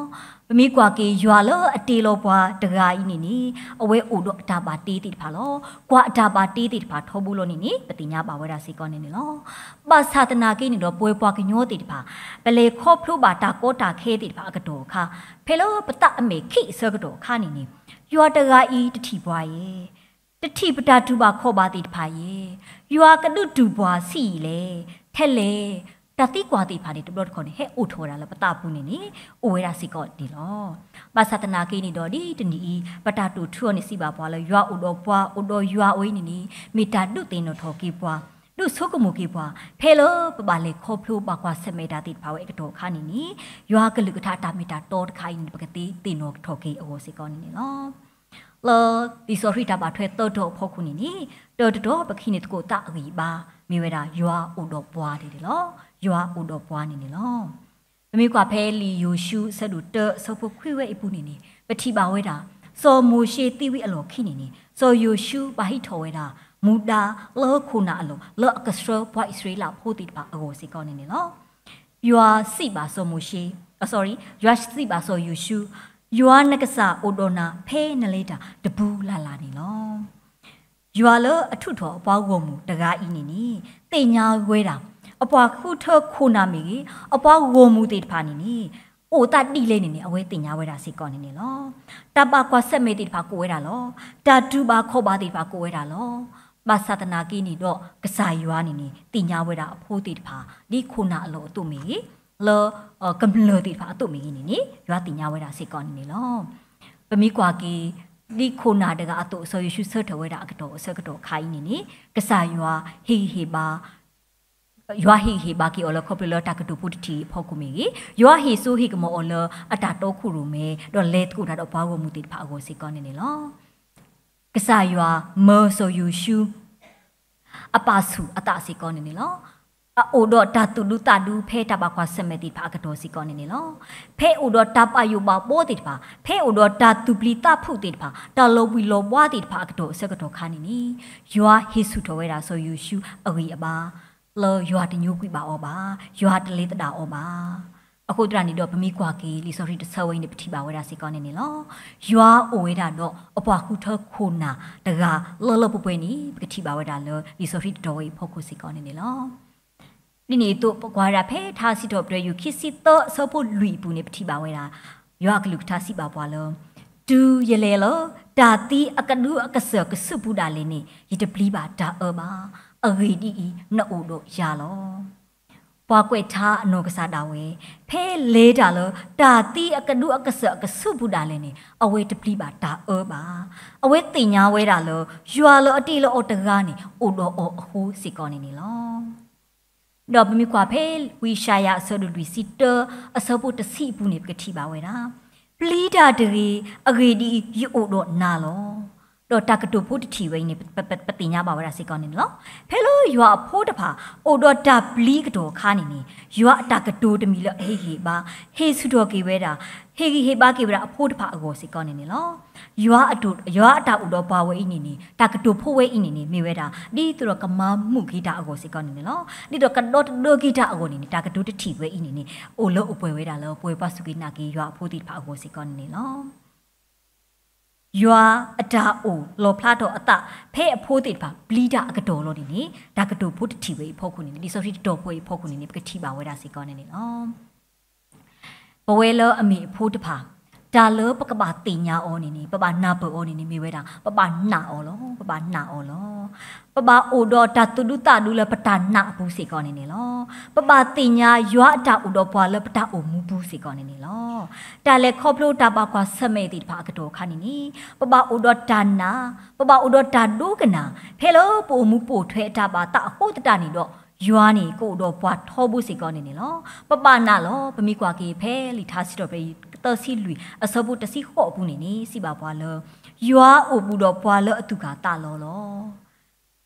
ပမ့ၢ်ကွၢ်က့ၤ ယွၤလၢအတ့လီၤပှၤတဂၤအံၤန့ၣ်န့ၣ် အဝဲအိၣ်ဒီးအတၢ်ဘၣ်တ့သ့ၣ်တဖၣ်လီၤ. ကွၢ်အတၢ်ဘၣ်တ့သ့ၣ်တဖၣ်ထီဘိလီၤန့ၣ်န့ၣ် ပသ့ၣ်ညါဘၣ်ဝဲဒၣ်စ့ၢ်ကီးန့ၣ်န့ၣ်လီၤ. ဘၣ်ဆၣ်သနာ်က့န့ၣ်ဒီး ပဝဲပှၤကညီသ့ၣ်တဖၣ် ပလဲၤခီဖျိဘၣ်တၢ်ကီတၢ်ခဲသ့ၣ်တဖၣ်အကတီၢ်အခါ ဖဲလၢပသးအမဲာ်ခံးအဆၢကတီၢ်အခါန့ၣ်န့ၣ် ယွၤတဂၤအံၤတထံၣ်ပှၤယဲ တထံၣ်ပတၢ်တူၢ်ဘၣ်ခီၣ်ဘၣ်သ့ၣ်တဖၣ်ယဲ, ယွၤကဒုးတူၢ်ပှၤဆံးအံၤလဲၣ်, ထဲလဲၣ်, တၢ်သံကွၢ်သ့ၣ်တဖၣ်န့ၣ် တဘျီတခီၣ်န့ၣ် ဟဲအိၣ်ထီၣ်ဝဲဒၣ်လၢပသးပူၤန့ၣ်န့ၣ် အိၣ်ဝဲဒၣ်စ့ၢ်ကီးန့ၣ်လီၤ. ဘၣ်ဆၣ်သနာ်က့န့ၣ်ဒီး ဒ်တနံၤအံၤ ပတၢ်တိာ်ထူအီၤန့ၣ်စံးဘၣ်ပှၤလၢ ယွၤအိၣ်ဒီးပှၤ အိၣ်ဒီးယွၤအံၤန့ၣ်န့ၣ် မ့ၢ်တၢ်ဒုးသ့ၣ်နီၣ်ထီၣ်က့ၤပှၤ, ဒုးဆိကမိၣ်က့ၤပှၤ ဖဲလၢပဘၣ်လဲၤခီဖျိဘၣ်ကွၢ်ဆၢၣ်မဲာ်တၢ်သ့ၣ်တဖၣ်ဝဲအကတီၢ်အခါန့ၣ်န့ၣ် ယွၤကလုၢ်ကထါတၢ်မ့ၢ်တၢ်တီတခါအံၤန့ၣ် ပကသ့သ့ၣ်နီၣ်ထီၣ်က့ၤအဂီၢ်စ့ၢ်ကီးန့ၣ်န့ၣ်လီၤ. လၢလံာ်စီဆှံတၢ်ဘၣ်ထွဲသၢတီၤအဖီခိၣ်န့ၣ်န့ၣ် တၢတတီၤ ပကဟံးန့ၢ်သကိးသးအဂံၢ်အဘါ မ့ၢ်ဝဲဒၣ် ယွၤအိၣ်ဒီးပှၤန့ၣ်န့ၣ်လီၤ. ယွၤအိၣ်ဒီးပှၤန့ၣ်န့ၣ်လီၤ. ပမ့ၢ်ကွၢ်ဖဲလံာ်ယိၤၡူ အဆၢဒိၣ်တၢ အဆၢဖိခွံဝဲအံၤပူၤန့ၣ်န့ၣ် ပထံၣ်ဘၣ်ဝဲဒၣ် စီၤမိၤၡ့သံဝံၤအလီၢ်ခံန့ၣ်န့ၣ် စီၤယိၤၡူဘၣ်ဟံးထီၣ်ဝဲဒၣ် မူဒါလၢခိၣ်နၢ်အလီၢ် လၢအကဆှၢပှၤအံၣ်စရ့လးဖိသ့ၣ်တဖၣ်အဂီၢ်စ့ၢ်ကီးန့ၣ်န့ၣ်လီၤ. ယွၤစံးဘၣ်စီၤမိၤၡ့, အ sorry, ယွၤစံးဘၣ်စီၤယိၤၡူ, ယွၤနကစၢ်အိၣ်ဒီးနၤ ဖဲနလဲၤတၢ်တပူၤလၢ်လၢ်န့ၣ်လီၤ. ယွၤလၢအထုးထီၣ်အပှၤဂီၢ်မုၢ်တဂၤအံၤန့ၣ်န့ၣ် သ့ၣ်ညါဝဲဒၣ် အပှၤဃုထၢခိၣ်နၢ်မ့ၢ်ဂ့ၤ, အပှၤဂီၢ်မုၢ်သ့ၣ်တဖၣ်န့ၣ်န့ၣ် အိၣ်သးဒ်လဲၣ်န့ၣ်န့ၣ် အဝဲသ့ၣ်ညါဝဲဒၣ်စ့ၢ်ကီးန့ၣ်န့ၣ်လီၤ. တၢ်ဘၣ်ကွၢ်ဆၢၣ်မဲာ်သ့ၣ်တဖၣ်ကအိၣ်ဝဲဒၣ်လီၤ. တၢ်တူၢ်ဘၣ်ခီၣ်ဘၣ်သ့ၣ်တဖၣ်ကအိၣ်ဝဲဒၣ်လီၤ. ဘၣ်ဆၣ်သနာ်က့န့ၣ်ဒီး ကစၢ်ယွၤန့ၣ်န့ၣ် သ့ၣ်ညါဝဲဒၣ်အဖိသ့ၣ်တဖၣ် ဒ်ခိၣ်နၢ်အလီၢ်အသိးမ့ၢ်ဂ့ၤ, လၢ ကမျၢၢ်သ့ၣ်တဖၣ်အသိးမ့ၢ်ဂ့ၤန့ၣ်န့ၣ် ယွၤသ့ၣ်ညါဝဲဒၣ်စ့ၢ်ကီးန့ၣ်န့ၣ်လီၤ. ပမ့ၢ်ကွၢ်က့ၤ ဒ်ခိၣ်နၢ်တဂၤအသိး စီၤယိၤၡူဆၢထၢၣ်ဝဲဒၣ်အကတီၢ်အဆၢကတီၢ်အခါအံၤန့ၣ်န့ၣ် ကစၢ်ယွၤဟ့ၣ်ဂံၢ်ဟ့ၣ်ဘါ ယွၤဟ့ၣ်ဂံၢ်ဟ့ၣ်ဘါက့ၤအီၤလၢခီဖျိလၢတၢ်ကတိၤဖိတထံၣ်အဖီခိၣ်မ့ၢ်ဂ့ၤ, ယွၤဟ့ၣ်စိဟ့ၣ်ကမီၤအီၤလၢအတၢ်တီခိၣ်ရိၣ်မဲ ဒီးလဲၤသကိးတၢ်ဒီးပှၤဂီၢ်မုၢ်သ့ၣ်တဖၣ်အဂီၢ်စ့ၢ်ကီးန့ၣ်န့ၣ်လီၤ. ကစၢ်ယွၤမၢစီၤယိၤၡူ အပာ်ဆူၣ်အသးစ့ၢ်ကီးန့ၣ်န့ၣ်လီၤ. အအိၣ်ဒီးတၢ်သူၣ်ဒူသးဒူဖဲတၢ်ဘၣ်ကွၢ်ဆၢၣ်မဲာ်သ့ၣ်တဖၣ်အကတီၢ်စ့ၢ်ကီးန့ၣ်န့ၣ်လီၤ. ဖဲအိၣ်ဒီးတၢ်ဘၣ်ယိၣ်ဘၣ်ဘီသ့ၣ်တဖၣ်, ဖဲအိၣ်ဒီးတၢ်သူၣ်ပျံၤသးဖုးသ့ၣ်တဖၣ်, တၢ်လီၤဘှံးလီၤဘှါသ့ၣ်တဖၣ်အကတီၢ်အဆၢကတီၢ်ခါန့ၣ်န့ၣ် ယွၤဟ့ၣ်ဆူၣ်ထီၣ်ဝဲဒၣ်စီၤယိၤၡူအဂံၢ်အဘါ လၢယွၤတညိကွံာ်ဘၣ်အီၤဘၣ်, ယွၤတလဲၤသဒၣ်အီၤဘၣ်. အဃိသတးန့ၣ်ဒီး ပမ့ၢ်ကွၢ်က့ၤ လံာ်စီဆှံတဆၢဝဲအံၤန့ၣ် ပထံၣ်ဘၣ်ဝဲဒၣ်စ့ၢ်ကီးန့ၣ်န့ၣ်လီၤ. ယွၤအိၣ်ဝဲဒၣ်ဒီးအပှၤဃုထၢခိၣ်နၢ်တဂၤလၢလၢပှဲၤပှဲၤန့ၣ် ပကထံၣ်ဘၣ်ဝဲဒၣ်လၢလံာ်စီဆှံတတီၤဝဲအံၤအဖီခိၣ်စ့ၢ်ကီးန့ၣ်န့ၣ်လီၤ. ဒ်န့ၣ်အသိး ပကွၢ်ဝဲဒၣ်ဖဲထါစံးထီၣ်ပတြၢၤ ယူၢ်ခံဆံသၢအဆၢဖိလွံၢ်အပူၤန့ၣ် ပထံၣ်ဘၣ်ဝဲဒၣ် ယွၤအကလုၢ်ကထါစံးဘၣ်ပှၤလၢ တုၤယလဲၤလၢ တၢ်သံအကဒုအကစၢၢ်ကဆူးပူၤဒၣ်လဲာ်န့ၣ် ယတပျံၤဘၣ်တၢ်အၢဘၣ်. အဂ့ၢ်ဒ်အံၤ, နအိၣ်ဒီးယၤလီၤ. ပှၤကွဲးထါအနီၢ်ကစၢ်ဒၣ်ဝဲ ဖဲလဲၤတၢ်လၢ တၢ်သံအကဒုအကစၢၢ်အကဆူးပူၤဒၣ်လဲာ်န့ၣ် အဝဲတပျံၤဘၣ်တၢ်အၢဘၣ်. အဝဲသ့ၣ်ညါဝဲဒၣ်လၢ ယွၤလၢအတ့လီၤအီၤတဂၤန့ၣ် အိၣ်ဒီးအီၤအဃိစ့ၢ်ကီးန့ၣ်န့ၣ်လီၤ. ဒီးပမ့ၢ်ကွၢ်ဖဲ ဝံယၡါယၤအဆၢဒိၣ်လွံၢ်ဆံတၢ အဆၢဖိတဆံအပူၤန့ၣ် ပကထံၣ်ဘၣ်ဝဲဒၣ်, ပျံၤတၢ်တဂ့ၤ, အဂ့ၢ်ဒ်အံၤ, ယအိၣ်ဒီးနၤလီၤ. ဒီးတၢ်ကတိၤဖိတထံၣ်ဝဲအံၤန့ၣ် ပသ့ၣ်ညါဘၣ်ဝဲဒၣ်စ့ၢ်ကီးန့ၣ်လီၤ. ဖဲလၢယွၤအဖိတဖၣ် အိၣ်ဒီးတၢ်ပျံၤအကတီၢ်အခါန့ၣ်န့ၣ် ယွၤအတၢ်ကတိၤတမံၤလၢအဟ့ၣ်ဂံၢ်ဟ့ၣ်ဘါ, ဟ့ၣ်ဆူၣ်ထီၣ်က့ၤဝဲဒၣ်, ဟ့ၣ်ဂံၢ်ဟ့ၣ်ဘါက့ၤဝဲဒၣ်အဖိတဖၣ်အဂီၢ်စ့ၢ်ကီးန့ၣ်န့ၣ်လီၤ. ယွၤအတၢ်, ယွၤအတၢ်အိၣ်ဒီးပှၤဝဲအံၤန့ၣ်န့ၣ် တၢ်ကတိၤဖိဝဲအံၤန့ၣ်န့ၣ် မ့ၢ်ဝဲဒၣ် ဒ်သိးဒီးကမၤမုာ်က့ၤတၢ်အဂီၢ်စ့ၢ်ကီးန့ၣ်န့ၣ်လီၤ. ဒ်သိးဒီးကဒီတဒၢက့ၤတၢ်အဂီၢ်န့ၣ်န့ၣ် တၢ်ကတိၤတထံၣ်ဝဲအံၤန့ၣ်န့ၣ် အိၣ်လၢအိၣ်ပှဲၤဝဲဒၣ်လၢပဝဲပှၤစူၢ်က့ၤနာ်က့ၤယွၤအဖိသ့ၣ်တဖၣ်အဂီၢ်စ့ၢ်ကီးန့ၣ်န့ၣ်လီၤ. ယွၤအတၢ်အိၣ်လီၣ်ဖျါထီၣ်အသး ဖဲအဖိသ့ၣ်တဖၣ်ပျံၤတၢ်အကတီၢ်လီၤန့ၣ်န့ၣ် တၢ်ကတိၤဖိတထံၣ်ဝဲအံၤအဖီခိၣ်န့ၣ်န့ၣ် လံာ်စီဆှံတတီၤဖိအံၤအဖီခိၣ်န့ၣ်န့ၣ် ပကထံၣ်ဘၣ်ဝဲဒၣ်စ့ၢ်ကီးန့ၣ်န့ၣ်လီၤ. ပဝဲလၢအမ့ၢ်အဖိတဖၣ် တၢ်လၢပကဘၣ်သ့ၣ်ညါအီၤန့ၣ်န့ၣ် ပဘၣ်နၢ်ပၢၢ်အီၤန့ၣ်န့ၣ် မ့ၢ်ဝဲဒၣ် ပဘၣ်နာ်အီၤလီၤ. ပဘၣ်နာ်အီၤလီၤ. ပဘၣ်အိၣ်ဒီးတၢ်သူၣ်ဒူသးဒူလၢပတၢ်နာ်အပူၤစ့ၢ်ကီးန့ၣ်န့ၣ်လီၤ. ပဘၣ်သ့ၣ်ညါယွၤအတၢ်အိၣ်ဒီးပှၤလၢပတၢ်အိၣ်မူပူၤစ့ၢ်ကီးန့ၣ်န့ၣ်လီၤ. တၢ်လဲၤခီဖျိတၢ်ဘၣ်ကွၢ်ဆၢၣ်မဲာ်သ့ၣ်တဖၣ်အကတီၢ်အခါန့ၣ်န့ၣ် ပဘၣ်အိၣ်ဒီးတၢ်နာ်, ပဘၣ်အိၣ်ဒီးတၢ်ဒိကနၣ်, ဖဲလၢပအိၣ်မူပိာ်ထွဲအတၢ်ဘၣ်သးအဃိသတးန့ၣ်ဒီး ယွၤန့ၣ်ကအိၣ်ဒီးပှၤထီဘိစ့ၢ်ကီးန့ၣ်န့ၣ်လီၤ. ပဘၣ်နာ်လီၤ. ပမ့ၢ်ကွၢ်က့ၤဖဲလံာ်ထါစံးထီၣ်ပတြၢၤ သၢဆံလွံၢ် အဆၢဖိတဆံဃိးအပူၤန့ၣ်န့ၣ် စံးဘၣ်ပှၤလၢ ယွၤအိၣ်ဘူးဒီးပှၤလၢအသူၣ်ကၢ်သးလီၤလီၤ.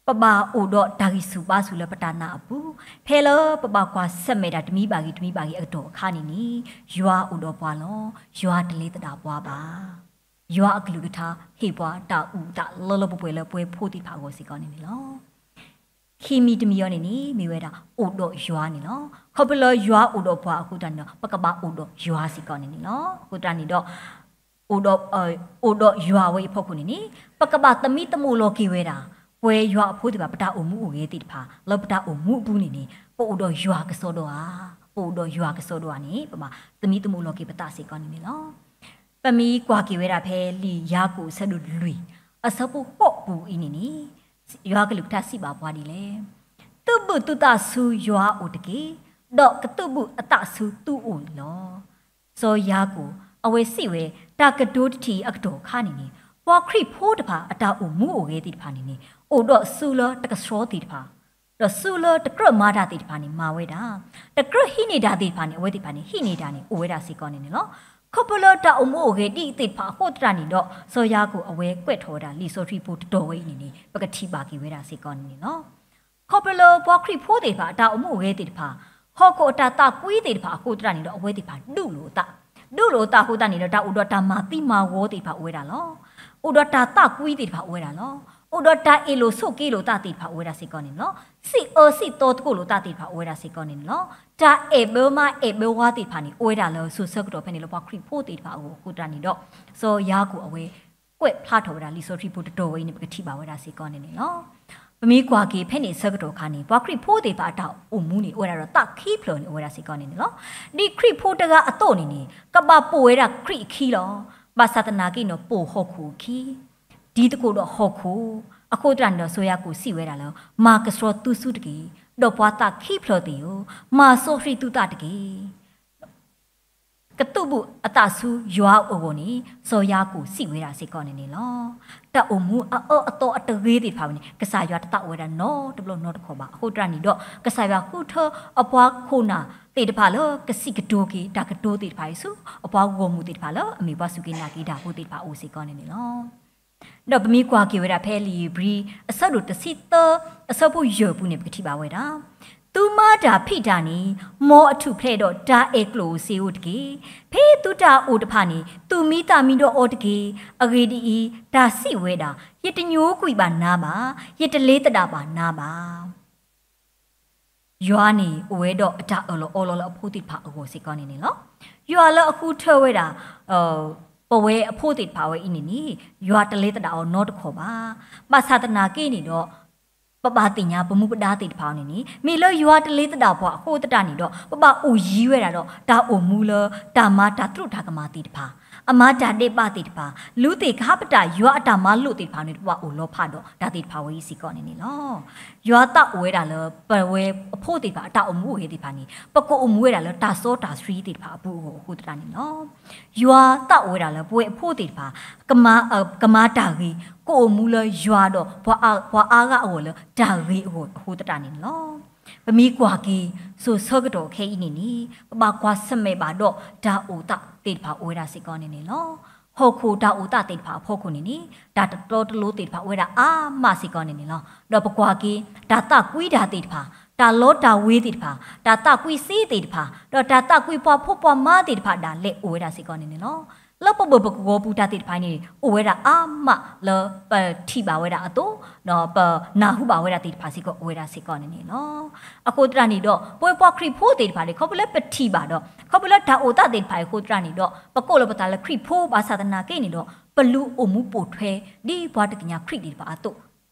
ပဘၣ်အိၣ်ဒီးတၢ်ဂံၢ်ဆူၣ်ဘါဆူၣ်လၢပတၢ်နာ်အပူၤ, ဖဲလၢပဘၣ်ကွၢ်ဆၢၣ်မဲာ်တၢ်တမံၤဘၣ်ဂ့ၤတမံၤဘၣ်ဂ့ၤအကတီၢ်အခါန့ၣ်န့ၣ်, ယွၤအိၣ်ဒီးပှၤလီၤ. ယွၤတလ့သဒၣ်ပှၤဘၣ်. ယွၤအကလုၢ်ကထါဟ့ၣ်ပှၤတၢ်အုၣ်အသးလၢလၢပှဲၤပှဲၤလၢပဝဲဖိသ့ၣ်တဖၣ်အဂီၢ်စ့ၢ်ကီးန့ၣ်န့ၣ်လီၤ. ခံမံၤတမံၤအံၤန့ၣ်န့ၣ် မ့ၢ်ဝဲဒၣ်အိၣ်ဒီးယွၤန့ၣ်လီၤ. ခီဖျိလၢယွၤအိၣ်ဒီးပှၤအဃိသတးန့ၣ်ဒီး ပကဘၣ်အိၣ်ဒီးယွၤစ့ၢ်ကီးန့ၣ်န့ၣ်လီၤ. အဃိသတးန့ၣ်ဒီး အိၣ်ဒီး အိၣ်ဒီးယွၤဝဲအံၤအဖီခိၣ်န့ၣ်န့ၣ် ပကဘၣ်သမံသမိးလီၤက့ၤဝဲဒၣ် ပဝဲယွၤအဖိသ့ၣ်တဖၣ် ပတၢ်အိၣ်မူအိၣ်ဂဲၤသ့ၣ်တဖၣ် လၢပတၢ်အိၣ်မူအပူၤန့ၣ်န့ၣ် ပအိၣ်ဒီးယွၤကစီဒီဧါ, ပအိၣ်ဒီးယွၤကစီဒီဧါန့ၣ် ပဘၣ်သမံသမိးလီၤက့ၤပသးစ့ၢ်ကီးန့ၣ်န့ၣ်လီၤ. ပမ့ၢ်ကွၢ်က့ၤဝဲဒၣ်ဖဲလံာ်ယၤကိာ်အဆၢဒိၣ်လွံၢ် အဆၢဖိဃိးပူၤအံၤန့ၣ်န့ၣ် ယွၤကလုၢ်ကထါစံးဘၣ်ပှၤဒ်လဲၣ်, သုးဘူးသုသးဆူယွၤအအိၣ်တက့ၢ်, ဒီးကသုးဘူးအသးဆူသုအိၣ်လီၤ. စီၤယၤကိာ် အဝဲစံးဝဲ တၢ်ကတိၤတထံၣ်အံၤအကတီၢ်အခါန့ၣ်န့ၣ် ပှၤခရံာ်ဖိတဖၣ်အတၢ်အိၣ်မူအိၣ်ဂဲၤသ့ၣ်တဖၣ်န့ၣ်န့ၣ် အိၣ်ဒီးစုလၢတကဆှီသ့ၣ်တဖၣ် ဒီးစုလၢတကြၢးမၤတၢ်သ့ၣ်တဖၣ်န့ၣ် မၤဝဲဒၣ်, တကြၢးဟံးန့ၢ်တၢ်သ့ၣ်တဖၣ်န့ၣ် အဝဲသ့ၣ်တဖၣ်န့ၣ် ဟံးန့ၢ်တၢ်န့ၣ် အိၣ်ဝဲဒၣ်စ့ၢ်ကီးန့ၣ်န့ၣ်လီၤ. ခီဖျိလၢတၢ်အိၣ်မူအိၣ်ဂဲၤဒ်အံၤသ့ၣ်တဖၣ်အဃိသတးန့ၣ်ဒီး စီၤယၤကိာ်အဝဲကွဲးထီၣ်ဝဲဒၣ်လံာ်စီဆှံဖိတတီၤဝဲအံၤန့ၣ်န့ၣ် ပကထံၣ်ဘၣ်က့ၤဝဲဒၣ်စ့ၢ်ကီးန့ၣ်န့ၣ်လီၤ. ခီဖျိလၢပှၤခရံာ်ဖိသ့ၣ်တဖၣ်အတၢ်အိၣ်မူအိၣ်ဂဲၤသ့ၣ်တဖၣ် ဟီၣ်ခိၣ်အတၢ်သးကွံသ့ၣ်တဖၣ်အဃိသတးန့ၣ်ဒီး အဝဲသ့ၣ်တဖၣ်ဒူးလိာ်အသး, ဒူးလိာ်အသးအဃိသတးန့ၣ်ဒီး တၢ်အိၣ်ဒီးတၢ်မၤသံမၤဂီၤသ့ၣ်တဖၣ်အိၣ်ဝဲဒၣ်လီၤ. အိၣ်ဒီးတၢ်သးကွံသ့ၣ်တဖၣ်အိၣ်ဝဲဒၣ်လီၤ. အိၣ်ဒီးတၢ်အ့ၣ်လိာ်ဆိးက့လိာ်သးသ့ၣ်တဖၣ်အိၣ်ဝဲဒၣ်စ့ၢ်ကီးန့ၣ်လီၤ. စံးအၢစံးသီသကိးလိာ်သးသ့ၣ်တဖၣ်အိၣ်ဝဲဒၣ်စ့ၢ်ကီးန့ၣ်လီၤ. တၢ်အဲၣ်ဘၢမါအဲၣ်ဘၢဝါသ့ၣ်တဖၣ်န့ၣ် အိၣ်ဝဲဒၣ်လၢစိၤဆၢကတီၢ်ဖဲန့ၣ်လၢပှၤခရံာ်ဖိသ့ၣ်တဖၣ်အဂီၢ်အဃိသတးန့ၣ်ဒီး စီၤယၤကိာ်အဝဲ ကွဲးဖျါထီၣ်ဝဲဒၣ်လံာ်စီဆှံဖိတတီၤဝဲအံၤန့ၣ် ပကထံၣ်ဘၣ်ဝဲဒၣ်စ့ၢ်ကီးန့ၣ်န့ၣ်လီၤ. ပမ့ၢ်ကွၢ်က့ၤဖဲန့ၣ်အဆၢကတီၢ်အခါန့ၣ် ပှၤခရံာ်ဖိသ့ၣ်တဖၣ်အတၢ်အိၣ်မူန့ၣ် အိၣ်ဝဲဒၣ်ဒီးသးခံဖျၢၣ်န့ၣ် အိၣ်ဝဲဒၣ်စ့ၢ်ကီးန့ၣ်န့ၣ်လီၤ. ဒ်ခရံာ်ဖိတဂၤအသိးန့ၣ်န့ၣ် ကဘၣ်ပိာ်ဝဲဒၣ်ခရံာ်အခံလီၤ. ဘၣ်ဆၣ်သနာ်က့န့ၣ် ပိာ်ဟီၣ်ခိၣ်အခံ တံၤသကိးဒီးဟီၣ်ခိၣ်, အဃိသတးန့ၣ်ဒီး စီၤယၤကိာ်စံးဝဲဒၣ်လၢ မၤကဆှီသုစုတက့ၢ်, ဒီးပှၤသးခံဖျၢၣ်သ့ၣ်ဧၢ, မၤစီဆှံသုသးတက့ၢ်. ကသုးဘူးအသးဆူယွၤအဂီၢ်န့ၣ် စီၤယၤကိာ်စံးဝဲဒၣ်စ့ၢ်ကီးန့ၣ်န့ၣ်လီၤ. တၢ်အိၣ်မူအအၢအသီအတဂ့ၤသ့ၣ်တဖၣ်န့ၣ် ကစၢ်ယွၤတသးအိၣ်ဝဲဒၣ်နီတဘျီနီတခီၣ်ဘၣ်. အဃိသတးန့ၣ်ဒီး ကစၢ်ယွၤဃုထၢအပှၤခိၣ်နၢ်သ့ၣ်တဖၣ်လၢကစံးကတိၤက့ၤတၢ်ကတိၤသ့ၣ်တဖၣ်အံၤဆူ အပှၤဂီၢ်မုၢ်သ့ၣ်တဖၣ်လၢအမ့ၢ်ပှၤစူၢ်က့ၤနာ်က့ၤတၢ်ဖိသ့ၣ်တဖၣ်အအိၣ်စ့ၢ်ကီးန့ၣ်န့ၣ်လီၤ. ဒီးပမ့ၢ်ကွၢ်က့ၤဝဲဒၣ်ဖဲလံာ်ဧ့ၤဘြံၤ အဆၢဒိၣ်တဆံသၢ အဆၢဖိယဲၢ်ပူၤန့ၣ် ပကထံၣ်ဘၣ်ဝဲဒၣ်, သုမၤတၢ်ဖံးတၢ်န့ၣ် မ်အထူၣ်ဖျဲးဒီးတၢ်အဲၣ်ကျိၣ်ဧိၤစ့ဧိၤတက့ၢ်. ဖဲသုတၢ်အိၣ်တဖၣ်န့ၣ် သူၣ်မံသးမံဒီးအီၤတက့ၢ်. အဂ့ၢ်ဒ်အံၤ, တၢ်စံးဝဲဒၣ်, ယတညိကွံာ်ဘၣ်နၤဘၣ်, ယတလ့သဒၣ်ဘၣ်နၤဘၣ်. ယွၤန့ၣ် အိၣ်ဝဲဒီးအတၢ်အၢၣ်လီၤအီလီၤလၢအဖိသ့ၣ်တဖၣ်အဂီၢ်စ့ၢ်ကီးန့ၣ်န့ၣ်လီၤ. ယွၤလၢအဃုထၢဝဲဒၣ် ပဝဲအဖိသ့ၣ်တဖၣ်ဝဲအံၤန့ၣ်န့ၣ် ယွၤတလ့သဒၣ်အီၤနီတခီၣ်ဘၣ်. ဘၣ်ဆၣ်သနာ်က့န့ၣ်ဒီး ပဘၣ်သ့ၣ်ညါပမူပဒါသ့ၣ်တဖၣ်အံၤန့ၣ်န့ၣ် မ့ၢ်လၢယွၤတလ့သဒၣ်ပှၤအဃိသတးန့ၣ်ဒီး ပဘၣ်အိၣ်ယံၤဝဲဒၣ်ဒီး တၢ်အိၣ်မူလၢတၢ်မၤတၢ်သရူးတၢ်ကမၣ်သ့ၣ်တဖၣ်, အမၤတၢ်ဒဲးဘးသ့ၣ်တဖၣ်, လူၤသ့ၣ်ကဟးပတာ်ယွၤအတၢ်မၤလိာ်သ့ၣ်တဖၣ်န့ၣ် ပဘၣ်အိၣ်လီၤဖးဒီးတၢ်သ့ၣ်တဖၣ်ဝဲအံၤစ့ၢ်ကီးန့ၣ်န့ၣ်လီၤ. ယွၤသးအိၣ်ဝဲဒၣ်လၢပဝဲအဖိသ့ၣ်တဖၣ် အတၢ်အိၣ်မူအိၣ်ဂဲၤသ့ၣ်တဖၣ်န့ၣ် ပကအိၣ်မူဝဲဒၣ်လၢတၢ်စီတၢ်ဆှံသ့ၣ်တဖၣ်အပူၤအဂီၢ်အဃိသတးန့ၣ်လီၤ. ယွၤသးအိၣ်ဝဲဒၣ်လၢပဝဲအဖိသ့ၣ်တဖၣ် ကမၤ ကမၤတၢ်ဂ့ၤ ကအိၣ်မူလၢယွၤဒီးပှၤအါဂၤအဂီၢ်လၢတၢ်ဂ့ၤအဂီၢ်အဃိသတးန့ၣ်န့ၣ်လီၤ. ပမ့ၢ်ကွၢ်က့ၤ စိၤဆၢကတီၢ်ခဲအံၤန့ၣ်န့ၣ် ပဘၣ်ကွၢ်ဆၢၣ်မဲာ်ဘၣ်ဒီးတၢ်အိၣ်သးသ့ၣ်တဖၣ်အိၣ်ဝဲဒၣ်စ့ၢ်ကီးန့ၣ်န့ၣ်လီၤ. ဟီၣ်ခိၣ်တၢ်အိၣ်သးသ့ၣ်တဖၣ်အဖီခိၣ်န့ၣ်န့ၣ် တၢ်တတီတလိၤသ့ၣ်တဖၣ်အိၣ်ဝဲဒၣ်အါမးစ့ၢ်ကီးန့ၣ်န့ၣ်လီၤ. ဒီးပကွၢ်က့ၤ တၢ်သးကွံတၢ်သ့ၣ်တဖၣ်, တၢ်လီတၢ်ဝ့ၤသ့ၣ်တဖၣ်, တၢ်သးကွံစ့သ့ၣ်တဖၣ်, ဒီးတၢ်သးကွံပှၤဖိပှၤမါသ့ၣ်တဖၣ်ဒၣ်လဲာ်အိၣ်ဝဲဒၣ်စ့ၢ်ကီးန့ၣ်န့ၣ်လီၤ. လၢပဘၢၣ်ပကဝီၤပူၤတၢ်သ့ၣ်တဖၣ်န့ၣ် အိၣ်ဝဲဒၣ်အါမးလၢပထံၣ်ဘၣ်ဝဲဒၣ်အသိး ဒီးပနၢ်ဟူဘၣ်ဝဲဒၣ်သ့ၣ်တဖၣ်စ့ၢ်ကီးအိၣ်ဝဲဒၣ်စ့ၢ်ကီးန့ၣ်န့ၣ်လီၤ. အဃိသတးန့ၣ်ဒီး ပဝဲပှၤခရံာ်ဖိသ့ၣ်တဖၣ်န့ၣ် ခီဖျိလၢပထံၣ်ဘၣ်ဒီး ခီဖျိလၢတၢ်အိၣ်သးသ့ၣ်တဖၣ်အံၤအဃိသတးန့ၣ်ဒီး ပကိးလၢပသးလၢခရံာ်ဖိဘၣ်ဆၣ်သနာ်က့န့ၣ်ဒီး ပလူၤအိၣ်မူပိာ်ထွဲ ဒ်ပှၤတသ့ၣ်ညါခရံာ်သ့ၣ်တဖၣ်အသိး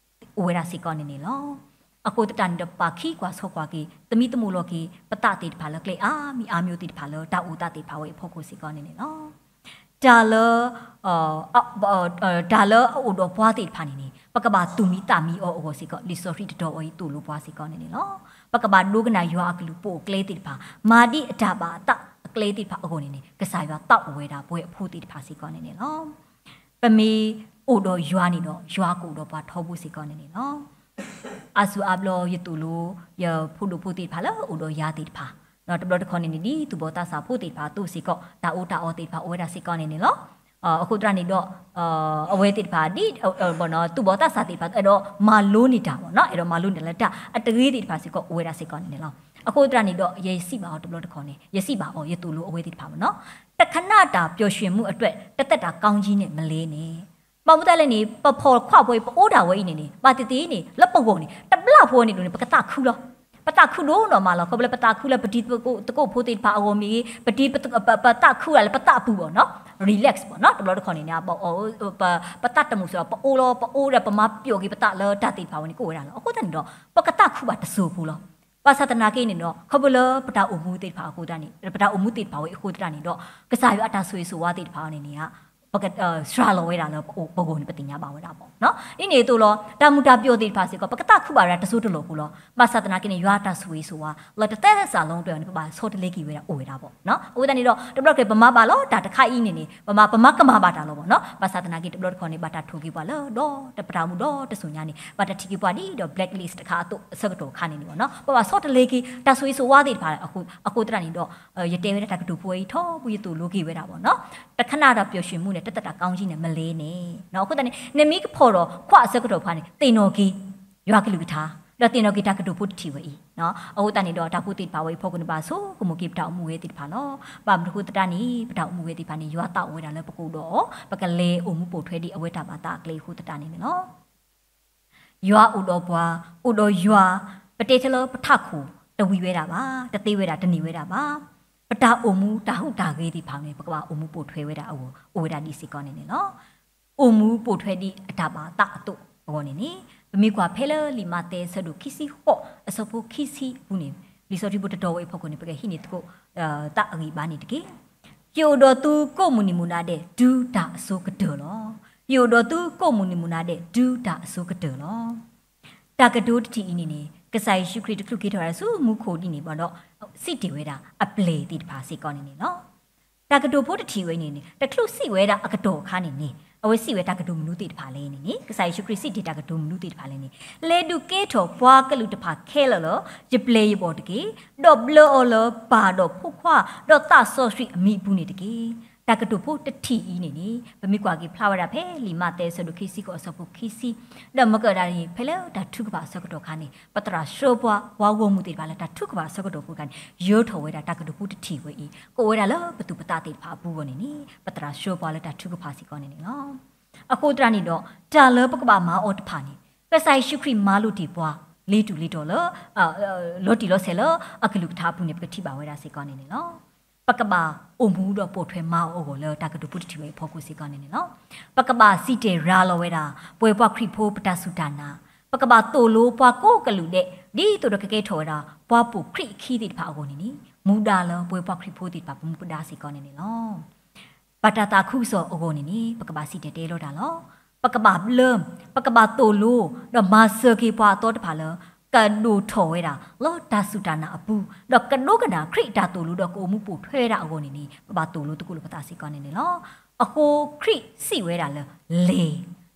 အိၣ်ဝဲဒၣ်စ့ၢ်ကီးန့ၣ်န့ၣ်လီၤ. အဃိသတးန့ၣ်ဒီး ပဘၣ်ခံကွၢ်ဆၢကွၢ်က့ၤ သမံသမိးလီၤက့ၤ ပသးသ့ၣ်တဖၣ်လၢကျဲအါမံၤအါမံၤသ့ၣ်တဖၣ်လၢတၢ်အိၣ်သးသ့ၣ်တဖၣ်ဝဲအဖီခိၣ်စ့ၢ်ကီးန့ၣ်န့ၣ်လီၤ. တၢ်လၢ တၢ်လၢအအိၣ်ဒီးပှၤသ့ၣ်တဖၣ်န့ၣ်န့ၣ် ပကဘၣ်သူၣ်မံသးမံအီၤအဂီၢ်စ့ၢ်ကီး လံာ်စီဆှံတတီၤအံၤသိၣ်လိပှၤစ့ၢ်ကီးန့ၣ်န့ၣ်လီၤ. ပကဘၣ်ဒိကနၣ်ယွၤအကလုၢ်ပိာ်အကျဲသ့ၣ်တဖၣ် မၤဒ်အတၢ်ဘၣ်အသးအကျဲသ့ၣ်တဖၣ်အဂီၢ်န့ၣ်န့ၣ် ကစၢ်ယွၤသးအိၣ်ဝဲဒၣ်ပဝဲအဖိသ့ၣ်တဖၣ်စ့ၢ်ကီးန့ၣ်န့ၣ်လီၤ. ပမ့ၢ်အိၣ်ဒီးယွၤန့ၣ်ဒီး ယွၤကအိၣ်ဒီးပှၤထီဘိစ့ၢ်ကီးန့ၣ်န့ၣ်လီၤ. အါစုအါဘျီယသိၣ်လိ ယဖိဒိၣ်ဖိသ့ၣ်တဖၣ်လၢအိၣ်ဒီးယၤသ့ၣ်တဖၣ် တဘျီတခီန့ၣ်န့ၣ် ဒ်သူၣ်ဘီၣ်သးစၢ်ဖိသ့ၣ်တဖၣ်အသိးစ့ၢ်ကီး တၢ်အီၣ်တၢ်အီသ့ၣ်တဖၣ်အိၣ်ဝဲဒၣ်စ့ၢ်ကီးန့ၣ်န့ၣ်လီၤ. အဃိသတးန့ၣ်ဒီး အဝဲသ့ၣ်တဖၣ် ဒ် သူၣ်ဘီၣ်သးစၢ်သ့ၣ်တဖၣ် အဲၣ်ဒိးမၤလိန့ၢ်တၢ်ဘၣ်နီၤ, အဲၣ်ဒိးမၤလိန့ၢ်တၢ်လၢတၢ်အတဂ့ၤသ့ၣ်တဖၣ်စ့ၢ်ကီး အိၣ်ဝဲဒၣ်စ့ၢ်ကီးန့ၣ်န့ၣ်လီၤ. အဃိသတးန့ၣ်ဒီး ယစံးဘၣ်အီၤတဘျီတခီၣ်န့ၣ် ယစံးဘၣ်အီၤ ယသိၣ်လိအဝဲသ့ၣ်တဖၣ်ဘၣ်နီၤ, တခဏတာပျော်ရွှင်မှုအတွက် တသက်တာကောင်းကြီးနဲ့ မလဲနဲ့. ဘၣ်မနုၤလဲၣ်န့ၣ် ပဖီၣ်ခွါဖိအံၤ ပအိၣ်ဒၣ်ဝဲအံၤန့ၣ်န့ၣ် ဘၣ်သ့ၣ်သ့ၣ်န့ၣ် လၢပဂီၢ်န့ၣ် တဘျီဖိဝဲန့ၣ်ဒ်န့ၣ် ပကသးခုလီၤ. ပသးခုဒိၣ်နီၢ်မးလီၤ. ခီဖျိလၢပသးခုလၢပတံၤသကိးဖိသ့ၣ်တဖၣ်အဂီၢ်မ့ၢ်ဂ့ၤ, ပတံၤ ပ ပ ပသးခုဒၣ်လၢပသးအပူၤဘၣ်နီၤ, relax ဘၣ်နီၤ. တဘျီတခီၣ်န့ၣ်န့ၣ် ပ ပ ပသးတမုာ်စ့ၢ်ဒီး ပအိၣ်လီၤ ပအိၣ်ဒီးပမၤပျီၣ်က့ၤပသးလၢတၢ်သ့ၣ်တဖၣ်ဝဲန့ၣ် ကအိၣ်ဝဲဒၣ်လီၤ. အဃိသတးန့ၣ်ဒီး ပကသးခုဘၣ်တစိၤဖိလီၤ. ဘၣ်ဆၣ်သနာ်က့န့ၣ်ဒီး ခီဖျိလၢပတၢ်အိၣ်မူသ့ၣ်တဖၣ်အဃိသတးန့ၣ် ပတၢ်အိၣ်မူသ့ၣ်တဖၣ်ဝဲအံၤအဃိသတးန့ၣ်ဒီး ကစၢ်ယွၤအတၢ်ဆိၣ်ဂ့ၤဆိၣ်ဝါသ့ၣ်တဖၣ်န့ၣ်န့ၣ် ပက စှၤလီၤဝဲဒၣ်လၢပဂီၢ်န့ၣ် ပသ့ၣ်ညါဘၣ်ဝဲဒၣ်ဘၣ်နီၤ. ဒ်န့ၣ်အသိးလီၤ တၢ်မုာ်တၢ်ပျီၣ်သ့ၣ်တဖၣ်စ့ၢ်ကီး ပကသးခုဘၣ်ဝဲဒၣ်တစိၤတလီၢ်ဖိလီၤ. ဘၣ်ဆၣ်သနာ်က့န့ၣ် ယွၤအတၢ်ဆိၣ်ဂ့ၤဆိၣ်ဝါ လၢတသက်တာလုံးအတွင်းန့ၣ် ပဘၣ်ဆီတလဲက့ၤဝဲဒၣ်အိၣ်ဝဲဒၣ်ဘၣ်နီၤ. အဃိသတးန့ၣ်ဒီး တဘျီတခီၣ်ပမၤဘၣ်လီၤတၢ်တခါအံၤန့ၣ်န့ၣ် ပမၤ ပမၤကမၣ်ဘၣ်တၢ်လီၤဘၣ်နီၤ. ဘၣ်ဆၣ်သနာ်က့ တဘျီတခီၣ်န့ၣ် ဘၣ်တၢ်ထိၣ်က့ၤပှၤလၢဒီး တပတၢ်အိၣ်မူဒီတစိၤညါန့ၣ် ဘၣ်တၢ်ထံၣ်က့ၤပှၤဒ်ဒီး blacklist တခါအသိးအဆၢကတီၢ်အခါန့ၣ်န့ၣ်ဘၣ်နီၤ. ပဘၣ်ဆီတလဲက့ၤ တၢ်ဆိၣ်ဂ့ၤဆိၣ်ဝါသ့ၣ်တဖၣ် အဃိသတးန့ၣ်ဒီး ယတဲဝဲဒၣ်တၢ်ကတိၤဖိအံၤထီဘိယသိၣ်လိက့ၤဝဲဒၣ်ဘၣ်နီၤ. တခဏတာပျော်ရွှင်မှုနဲ့ တသက်တာကောင်းကြီးနဲ့ မလဲနဲ့. အဃိသတးန့ၣ် နမ့ၢ်ကဖီၣ်ဒီးခွါအဆၢကတီၢ်တဖၣ်န့ၣ် သ့ၣ်နီၣ်က့ၤ ယွၤကလုၢ်ကထါ ဒီးသ့ၣ်နီၣ်က့ၤတၢ်ကတိၤဖိတထံၣ်ဝဲအံၤ. အဃိသတးန့ၣ်ဒီး တၢ်ဖိသ့ၣ်တဖၣ်ဝဲအံၤအဖီခိၣ်န့ၣ် ဘၣ်ဆိကမိၣ်က့ၤပတၢ်အိၣ်မူဝဲသ့ၣ်တဖၣ်လီၤ. ဘၣ်မနုၤအဃိသတးန့ၣ် ပတၢ်အိၣ်မူဝဲသ့ၣ်တဖၣ်န့ၣ် ယွၤသးအိၣ်ဝဲဒၣ်လၢပကအိၣ်ဒီး ပကလဲၤအိၣ်မူပိာ်ထွဲဒ်အဝဲတၢ်ဘၣ်သးအကျဲအဃိသတးန့ၣ်န့ၣ်လီၤ. ယွၤအိၣ်ဒီးပှၤ, အိၣ်ဒီးယွၤ, ပတဲထဲလၢပထးခိၣ် တဝံၤဝဲဒၣ်ဘၣ်, တသ့ဝဲဒၣ်, တန့ၢ်ဝဲဒၣ်ဘၣ်. ပတၢ်အိၣ်မူတၢ်ဟူးတၢ်ဂဲၤသ့ၣ်တဖၣ်န့ၣ် ပကဘၣ်အိၣ်မူပိာ်ထွဲဝဲဒၣ်အဂီၢ် အိၣ်ဝဲဒၣ်ဒ်စ့ၢ်ကီးန့ၣ်န့ၣ်လီၤ. အိၣ်မူပိာ်ထွဲဒ်အတၢ်ဘၣ်သးအသိးအဂီၢ်န့ၣ်န့ၣ် ပမ့ၢ်ကွၢ်ဖဲလၢလံာ်မးသဲအဆၢဒိၣ်ခံဆံဃိး အဆၢဖိခံဆံအပူၤန့ၣ် လံာ်စီဆှံဖိတတီၤဝဲအဖီခိၣ်န့ၣ် ပကဟံးန့ၢ်သကိး သးအဂံၢ်အဘါန့ၣ်တက့ၢ်. ယအိၣ်ဒီးသုကိးမုၢ်နံၤမုၢ်နၤဒဲး တုၤတၢ်အစိကတၢၢ်လီၤ. ယအိၣ်ဒီးသုကိးမုၢ်နံၤမုၢ်နၤဒဲး တုၤတၢ်အစိကတၢၢ်လီၤ. တၢ်ကတိၤတထံၣ်အံၤန့ၣ်န့ၣ် ကစၢ်ယ့ၣ်ၡူးခရံာ်တချုးက့ၤထီၣ်ဝဲဒၣ်ဆူမူခိၣ်ဒ်န့ၣ်ဘၣ်ဒီး စံးတ့ၢ်ဝဲဒၣ်အပျဲၢ်သ့ၣ်တဖၣ်စ့ၢ်ကီးန့ၣ်န့ၣ်လီၤ. တၢ်ကတိၤဖိတထံၣ်ဝဲန့ၣ်န့ၣ် တချုးစံးဝဲဒၣ်အကတီၢ်အခါန့ၣ်န့ၣ် အဝဲစံးဝဲတၢ်ကတိၤမနုၤသ့ၣ်တဖၣ်လဲၣ်န့ၣ်န့ၣ် ကစၢ်ယ့ၣ်ၡူးခရံာ်စံးတ့ၢ်တၢ်ကတိၤမနုၤသ့ၣ်တဖၣ်လဲၣ်န့ၣ် လဲၤဒုးကဲထီၣ်ပှၤကလုာ်တဖၣ်ခဲလၢာ်လၢ ယပျဲၢ်ယဘီၣ်တက့ၢ်. ဒီးဘျၢအီၤလၢပၢ်ဒီးဖိခွါ ဒီးသးစီဆှံအမံၤအပူၤန့ၣ်တက့ၢ်. တၢ်ကတိၤဖိတထံၣ်အံၤန့ၣ်န့ၣ် ပမ့ၢ်ကွၢ်က့ၤဖျါဝဲဒၣ်ဖဲလံာ်မးသဲအဆၢဒိၣ်ခံဆံဃိးအဆၢဖိခံဆံ ဒီးမ့ၢ်ကဒါန့ၣ် ဖဲလၢတၢ်ထုကဖၣ်အဆၢကတီၢ်အခါန့ၣ် ပသရၣ်ဆှၢပှၤ ပှၤဂီၢ်မုၢ်သ့ၣ်တဖၣ်လၢတၢ်ထုကဖၣ်အဆၢကတီၢ်ဖိတခါန့ၣ် ယၢၤထီၣ်ဝဲဒၣ်တၢ်ကတိၤဖိတထံၣ်ဝဲအံၤ ကအိၣ်ဝဲဒၣ်လၢပသူၣ်ပသးသ့ၣ်တဖၣ်အပူၤအဂီၢ်န့ၣ်န့ၣ် ပသရၣ်ဆှၢပှၤလၢတၢ်ထုကဖၣ်စ့ၢ်ကီးန့ၣ်န့ၣ်လီၤ. အဃိသတးန့ၣ်ဒီး တၢ်လၢပကဘၣ်မၤအီၤတဖၣ်န့ၣ် ကစၢ်ယ့ၣ်ၡူးခရံာ်မၤလိာ်တ့ၢ်ပှၤ လ့ၤတူၢ်လ့ၤတီၤလၢ လီၤတံၢ်လီၤဆဲးလၢအကလုၢ်ကထါအပူၤန့ၣ် ပကထံၣ်ဘၣ်ဝဲဒၣ်စ့ၢ်ကီးန့ၣ်န့ၣ်လီၤ. ပကဘၣ်အိၣ်မူဒီးပိာ်ထွဲမၤအီၤအဂီၢ်လၢတၢ်ကတိၤဖိတထံၣ်ဝဲအဖီခိၣ်စ့ၢ်ကီးန့ၣ်န့ၣ်လီၤ. ပကဘၣ်စံၣ်တဲၤရၤလီၤဝဲဒၣ် ပဝဲပှၤခရံာ်ဖိပတၢ်စူၢ်တၢ်နာ်, ပကဘၣ်သိၣ်လိပှၤကိးကလုာ်ဒဲး ဒ်သိးဒီးကကဲထီၣ်ဝဲဒၣ် ပှၤပိာ်ခရံာ်အခံသ့ၣ်တဖၣ်အဂီၢ်န့ၣ်န့ၣ် မူဒါလၢပဝဲပှၤခရံာ်ဖိသ့ၣ်တဖၣ်ပမူပဒါစ့ၢ်ကီးန့ၣ်န့ၣ်လီၤ. ဘၣ်တၢ်သးခုကစီၣ်အဂီၢ်န့ၣ်န့ၣ် ပကဘၣ်စံၣ်တဲၤတဲလီၤတၢ်လီၤ. ပကဘၣ်ဘျၢ, ပကဘၣ်သိၣ်လိ, ဒီးမၤစၢၤက့ၤပှၤအသီတဖၣ်လၢ ကဒိၣ်ထီၣ်ဝဲဒၣ် လၢတၢ်စူၢ်တၢ်နာ်အပူၤ, ဒီးကဒိကနၣ်ခရံာ်အတၢ်သိၣ်လိဒီးကအိၣ်မူပိာ်ထွဲဝဲဒၣ်အဂီၢ်န့ၣ်န့ၣ် ပဘၣ်သိၣ်လိသကိးလိာ်ပသးစ့ၢ်ကီးန့ၣ်န့ၣ်လီၤ. အဃိခရံာ်စံးဝဲဒၣ်လၢ လဲၤ,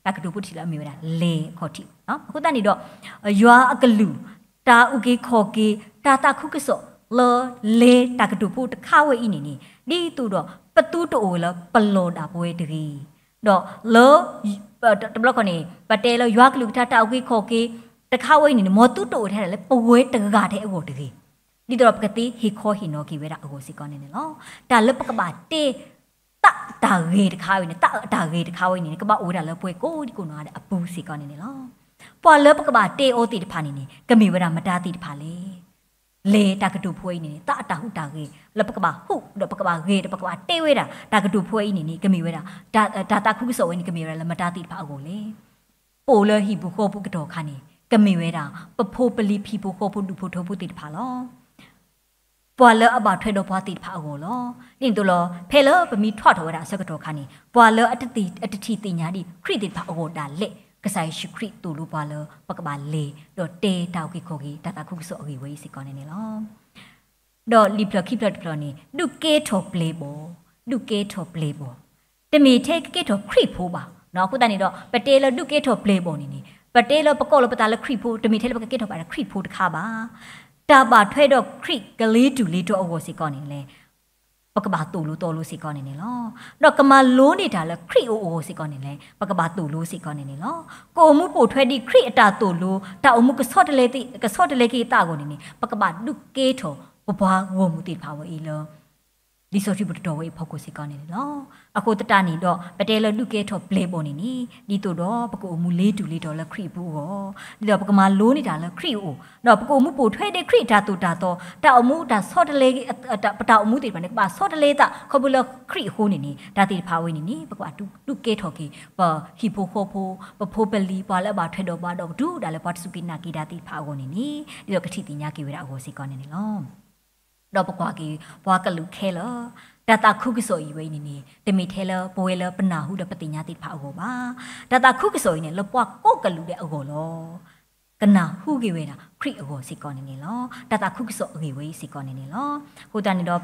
တၢ်ကတိၤဖိတထံၣ်လၢအမ့ၢ်ဝဲဒၣ် လဲၤအခီၣ်ထံး, အဃိသတးန့ၣ်ဒီး ယွၤအကလုၢ်, တၢ်အုၣ်က့ၤခီၣ်က့ၤ, တၢ်သးခုကစီၣ်လၢလဲၤတၢ်ကတိၤဖိတခါဝဲအံၤန့ၣ်န့ၣ် ဒ်သိးဒီး ပသူတအိၣ်လၢပလီၢ်ဒၣ်ပဝဲတဂ့ၤ, ဒီးလၢ တဘျီခီန့ၣ် ပတဲလၢယွၤကလုၢ်ကထါတၢ်အုၣ်က့ၤခီၣ်က့ၤတခါဝဲအံၤန့ၣ်န့ၣ် မ်သုတအိၣ်ထဲဒၣ်လၢပဝဲတဂၤထဲအဂီၢ်တဂ့ၤ, ဒ်သိးဒီးပကသ့ဟ့ၣ်ခီဟ့ၣ်နီၤက့ၤဝဲဒၣ်အဂီၢ်စ့ၢ်ကီးန့ၣ်န့ၣ်လီၤ. တၢ်လၢပကဘၣ်တဲ သးအတၢ်ဂ့ၤတခါဝဲန့ၣ်, သးအတၢ်ဂ့ၤတခါဝဲအံၤန့ၣ်န့ၣ် ကဘၣ်အိၣ်ဝဲဒၣ်လၢပှၤကိးဒံကိးနီၢ်ဂၤဒဲးအပူၤစ့ၢ်ကီးန့ၣ်န့ၣ်လီၤ. ပှၤလၢပကဘၣ်တဲအီၤသ့ၣ်တဖၣ်န့ၣ်န့ၣ် ကမ့ၢ်ဝဲဒၣ်မတၤသ့ၣ်တဖၣ်လဲၣ်. လဲၤတၢ်ကတိၤဖိအံၤန့ၣ်န့ၣ် သးအတၢ်ဟူးတၢ်ဂဲၤ လၢပကဘၣ်ဟူးဒီးပကဘၣ်ဂဲၤဒီးပကဘၣ်တဲဝဲဒၣ် တၢ်ကတိၤဖိအံၤန့ၣ်န့ၣ် ကမ့ၢ်ဝဲဒၣ် တၢ်သးခုကစီၣ်ဝဲန့ၣ် ကမ့ၢ်ဝဲဒၣ်လၢမတၤသ့ၣ်တဖၣ်အဂီၢ်လဲၣ်. ပအိၣ်လၢဟံၣ်ပူၤဃီပူၤကတီၢ်အခါန့ၣ် ကမ့ၢ်ဝဲဒၣ် ပဖိပလံၤဖံးဖိဃီဖိဒူၣ်ဖိထၢဖိသ့ၣ်တဖၣ်လီၤ. ပှၤလၢအဘၣ်ထွဲဒီးပှၤသ့ၣ်တဖၣ်အဂီၢ်လီၤ. ဒ်န့ၣ်အသိးလီၤ ဖဲလၢပမ့ၢ်ထွဲထီၣ်ဝဲဒၣ်အဆၢကတီၢ်အခါန့ၣ် ပှၤလၢအတထံၣ်သ့ၣ်ညါဒံးခရံာ်သ့ၣ်တဖၣ်အဂီၢ်ဒၣ်လဲာ် ကစၢ်ယ့ၣ်ၡူးခရံာ်သိၣ်လိပှၤလၢ ပကဘၣ်လဲၤ ဒီးတဲတၢ်အုၣ်က့ၤခီၣ်က့ၤ တၢ်သးခုကစီၣ်အဂ့ၢ်ဝဲအံၤစ့ၢ်ကီးန့ၣ်န့ၣ်လီၤ. ဒီးလံာ်ဖျၢၣ်ခံဖျၢၣ်တဖျၢၣ်န့ၣ် ဒုးကဲထီၣ်ပျဲၢ်ဘီၣ်, ဒုးကဲထီၣ်ပျဲၢ်ဘီၣ်, တမ့ၢ်ထဲကကဲထီၣ်ခရံာ်ဖိဘၣ်. အဃိသတးန့ၣ်ဒီး ပတဲလၢဒုးကဲထီၣ်ပျဲၢ်ဘီၣ်န့ၣ်န့ၣ် ပတဲလၢပကိးလီၤပသးလၢခရံာ်ဖိ တမ့ၢ်ထဲလၢပကကဲထီၣ်ဘၣ်ဒီးခရံာ်ဖိတခါဘၣ်. တၢ်ဘၣ်ထွဲဒီးခရံာ်ကလ့ၤတူၢ်လ့ၤတီၤအဂီၢ်စ့ၢ်ကီးန့ၣ်လဲၣ် ပကဘၣ်သိၣ်လိသီလိစ့ၢ်ကီးန့ၣ်န့ၣ်လီၤ. ဒီးကမၤလိန့ၢ်တၢ်လၢခရံာ်အအိၣ်အဂီၢ်စ့ၢ်ကီးန့ၣ်လဲၣ် ပကဘၣ်သိၣ်လိစ့ၢ်ကီးန့ၣ်န့ၣ်လီၤ. ကအိၣ်မူပိာ်ထွဲဒ်ခရံာ်အတၢ်သိၣ်လိ တၢ်အိၣ်မူကဆီတလဲသ့ ကဆီတလဲက့ၤအသးအဂီၢ်န့ၣ်န့ၣ် ပကဘၣ်ဒုးကဲထီၣ်ပပှၤဂီၢ်မုၢ်သ့ၣ်တဖၣ်ဝဲအံၤလၢ လံာ်စီဆှံပူၤတတီၤဝဲအံၤဖီခိၣ်စ့ၢ်ကီးန့ၣ်န့ၣ်လီၤ. အဃိသတးန့ၣ်ဒီး ပတဲလၢဒုးကဲထီၣ်ပျဲၢ်ဘီၣ်န့ၣ်န့ၣ် ဒ်သိးဒီးပကအိၣ်မူလ့တူၢ်လ့တီၤလၢခရံာ်အပူၤအဂီၢ်, ဒ်သိးပကမၤလိန့ၢ်တၢ်လၢခရံာ်အအိၣ်, ဒီးပကအိၣ်မူပိာ်ထွဲဒ်ခရံာ်အတၢ်သိၣ်တၢ်သီ, တၢ်အိၣ်မူတၢ်ဆီတလဲ ပတၢ်အိၣ်မူသ့ၣ်တဖၣ်န့ၣ် ကဘၣ်ဆီတလဲသး ခီဖျိလၢခရံာ်အဃိန့ၣ်န့ၣ် တၢ်သ့ၣ်တဖၣ်ဝဲန့ၣ်န့ၣ် ပကဘၣ်ဒုးကဲထီၣ်က့ၤ ပဟံၣ်ဖိဃီဖိ, ပဖိပလံၤ, ပှၤလၢအဘၣ်ထွဲဒီးဘၣ်ဒီးပတုၤဒၣ်လၢ ပှၤတစူၢ်က့ၤနာ်က့ၤတၢ်သ့ၣ်တဖၣ်အဂီၢ်န့ၣ်န့ၣ် ဒ်သိးကထံၣ်သ့ၣ်ညါက့ၤဝဲဒၣ်အဂီၢ်စ့ၢ်ကီးန့ၣ်န့ၣ်လီၤ. ဒီးပကွၢ်က့ၤ ပှၤကလုာ်ခဲလၢာ်, တၢ်သးခုကစီၣ်အံၤဝဲအံၤန့ၣ်န့ၣ် တမ့ၢ်ထဲလၢပဝဲလၢပနၢ်ဟူဒီးပသ့ၣ်ညါသ့ၣ်တဖၣ်အဂီၢ်ဘၣ်. တၢ်သးခုကစီၣ်အံၤန့ၣ် လၢပှၤကိးကလုာ်ဒဲးအဂီၢ်လီၤ. ကနၢ်ဟူက့ၤဝဲဒၣ် ခရံာ်အဂီၢ်စ့ၢ်ကီးန့ၣ်န့ၣ်လီၤ. တၢ်သးခုကစီၣ်အဂ့ၢ်ဝဲအံၤစ့ၢ်ကီးန့ၣ်န့ၣ်လီၤ. အဃိသတးန့ၣ်ဒီး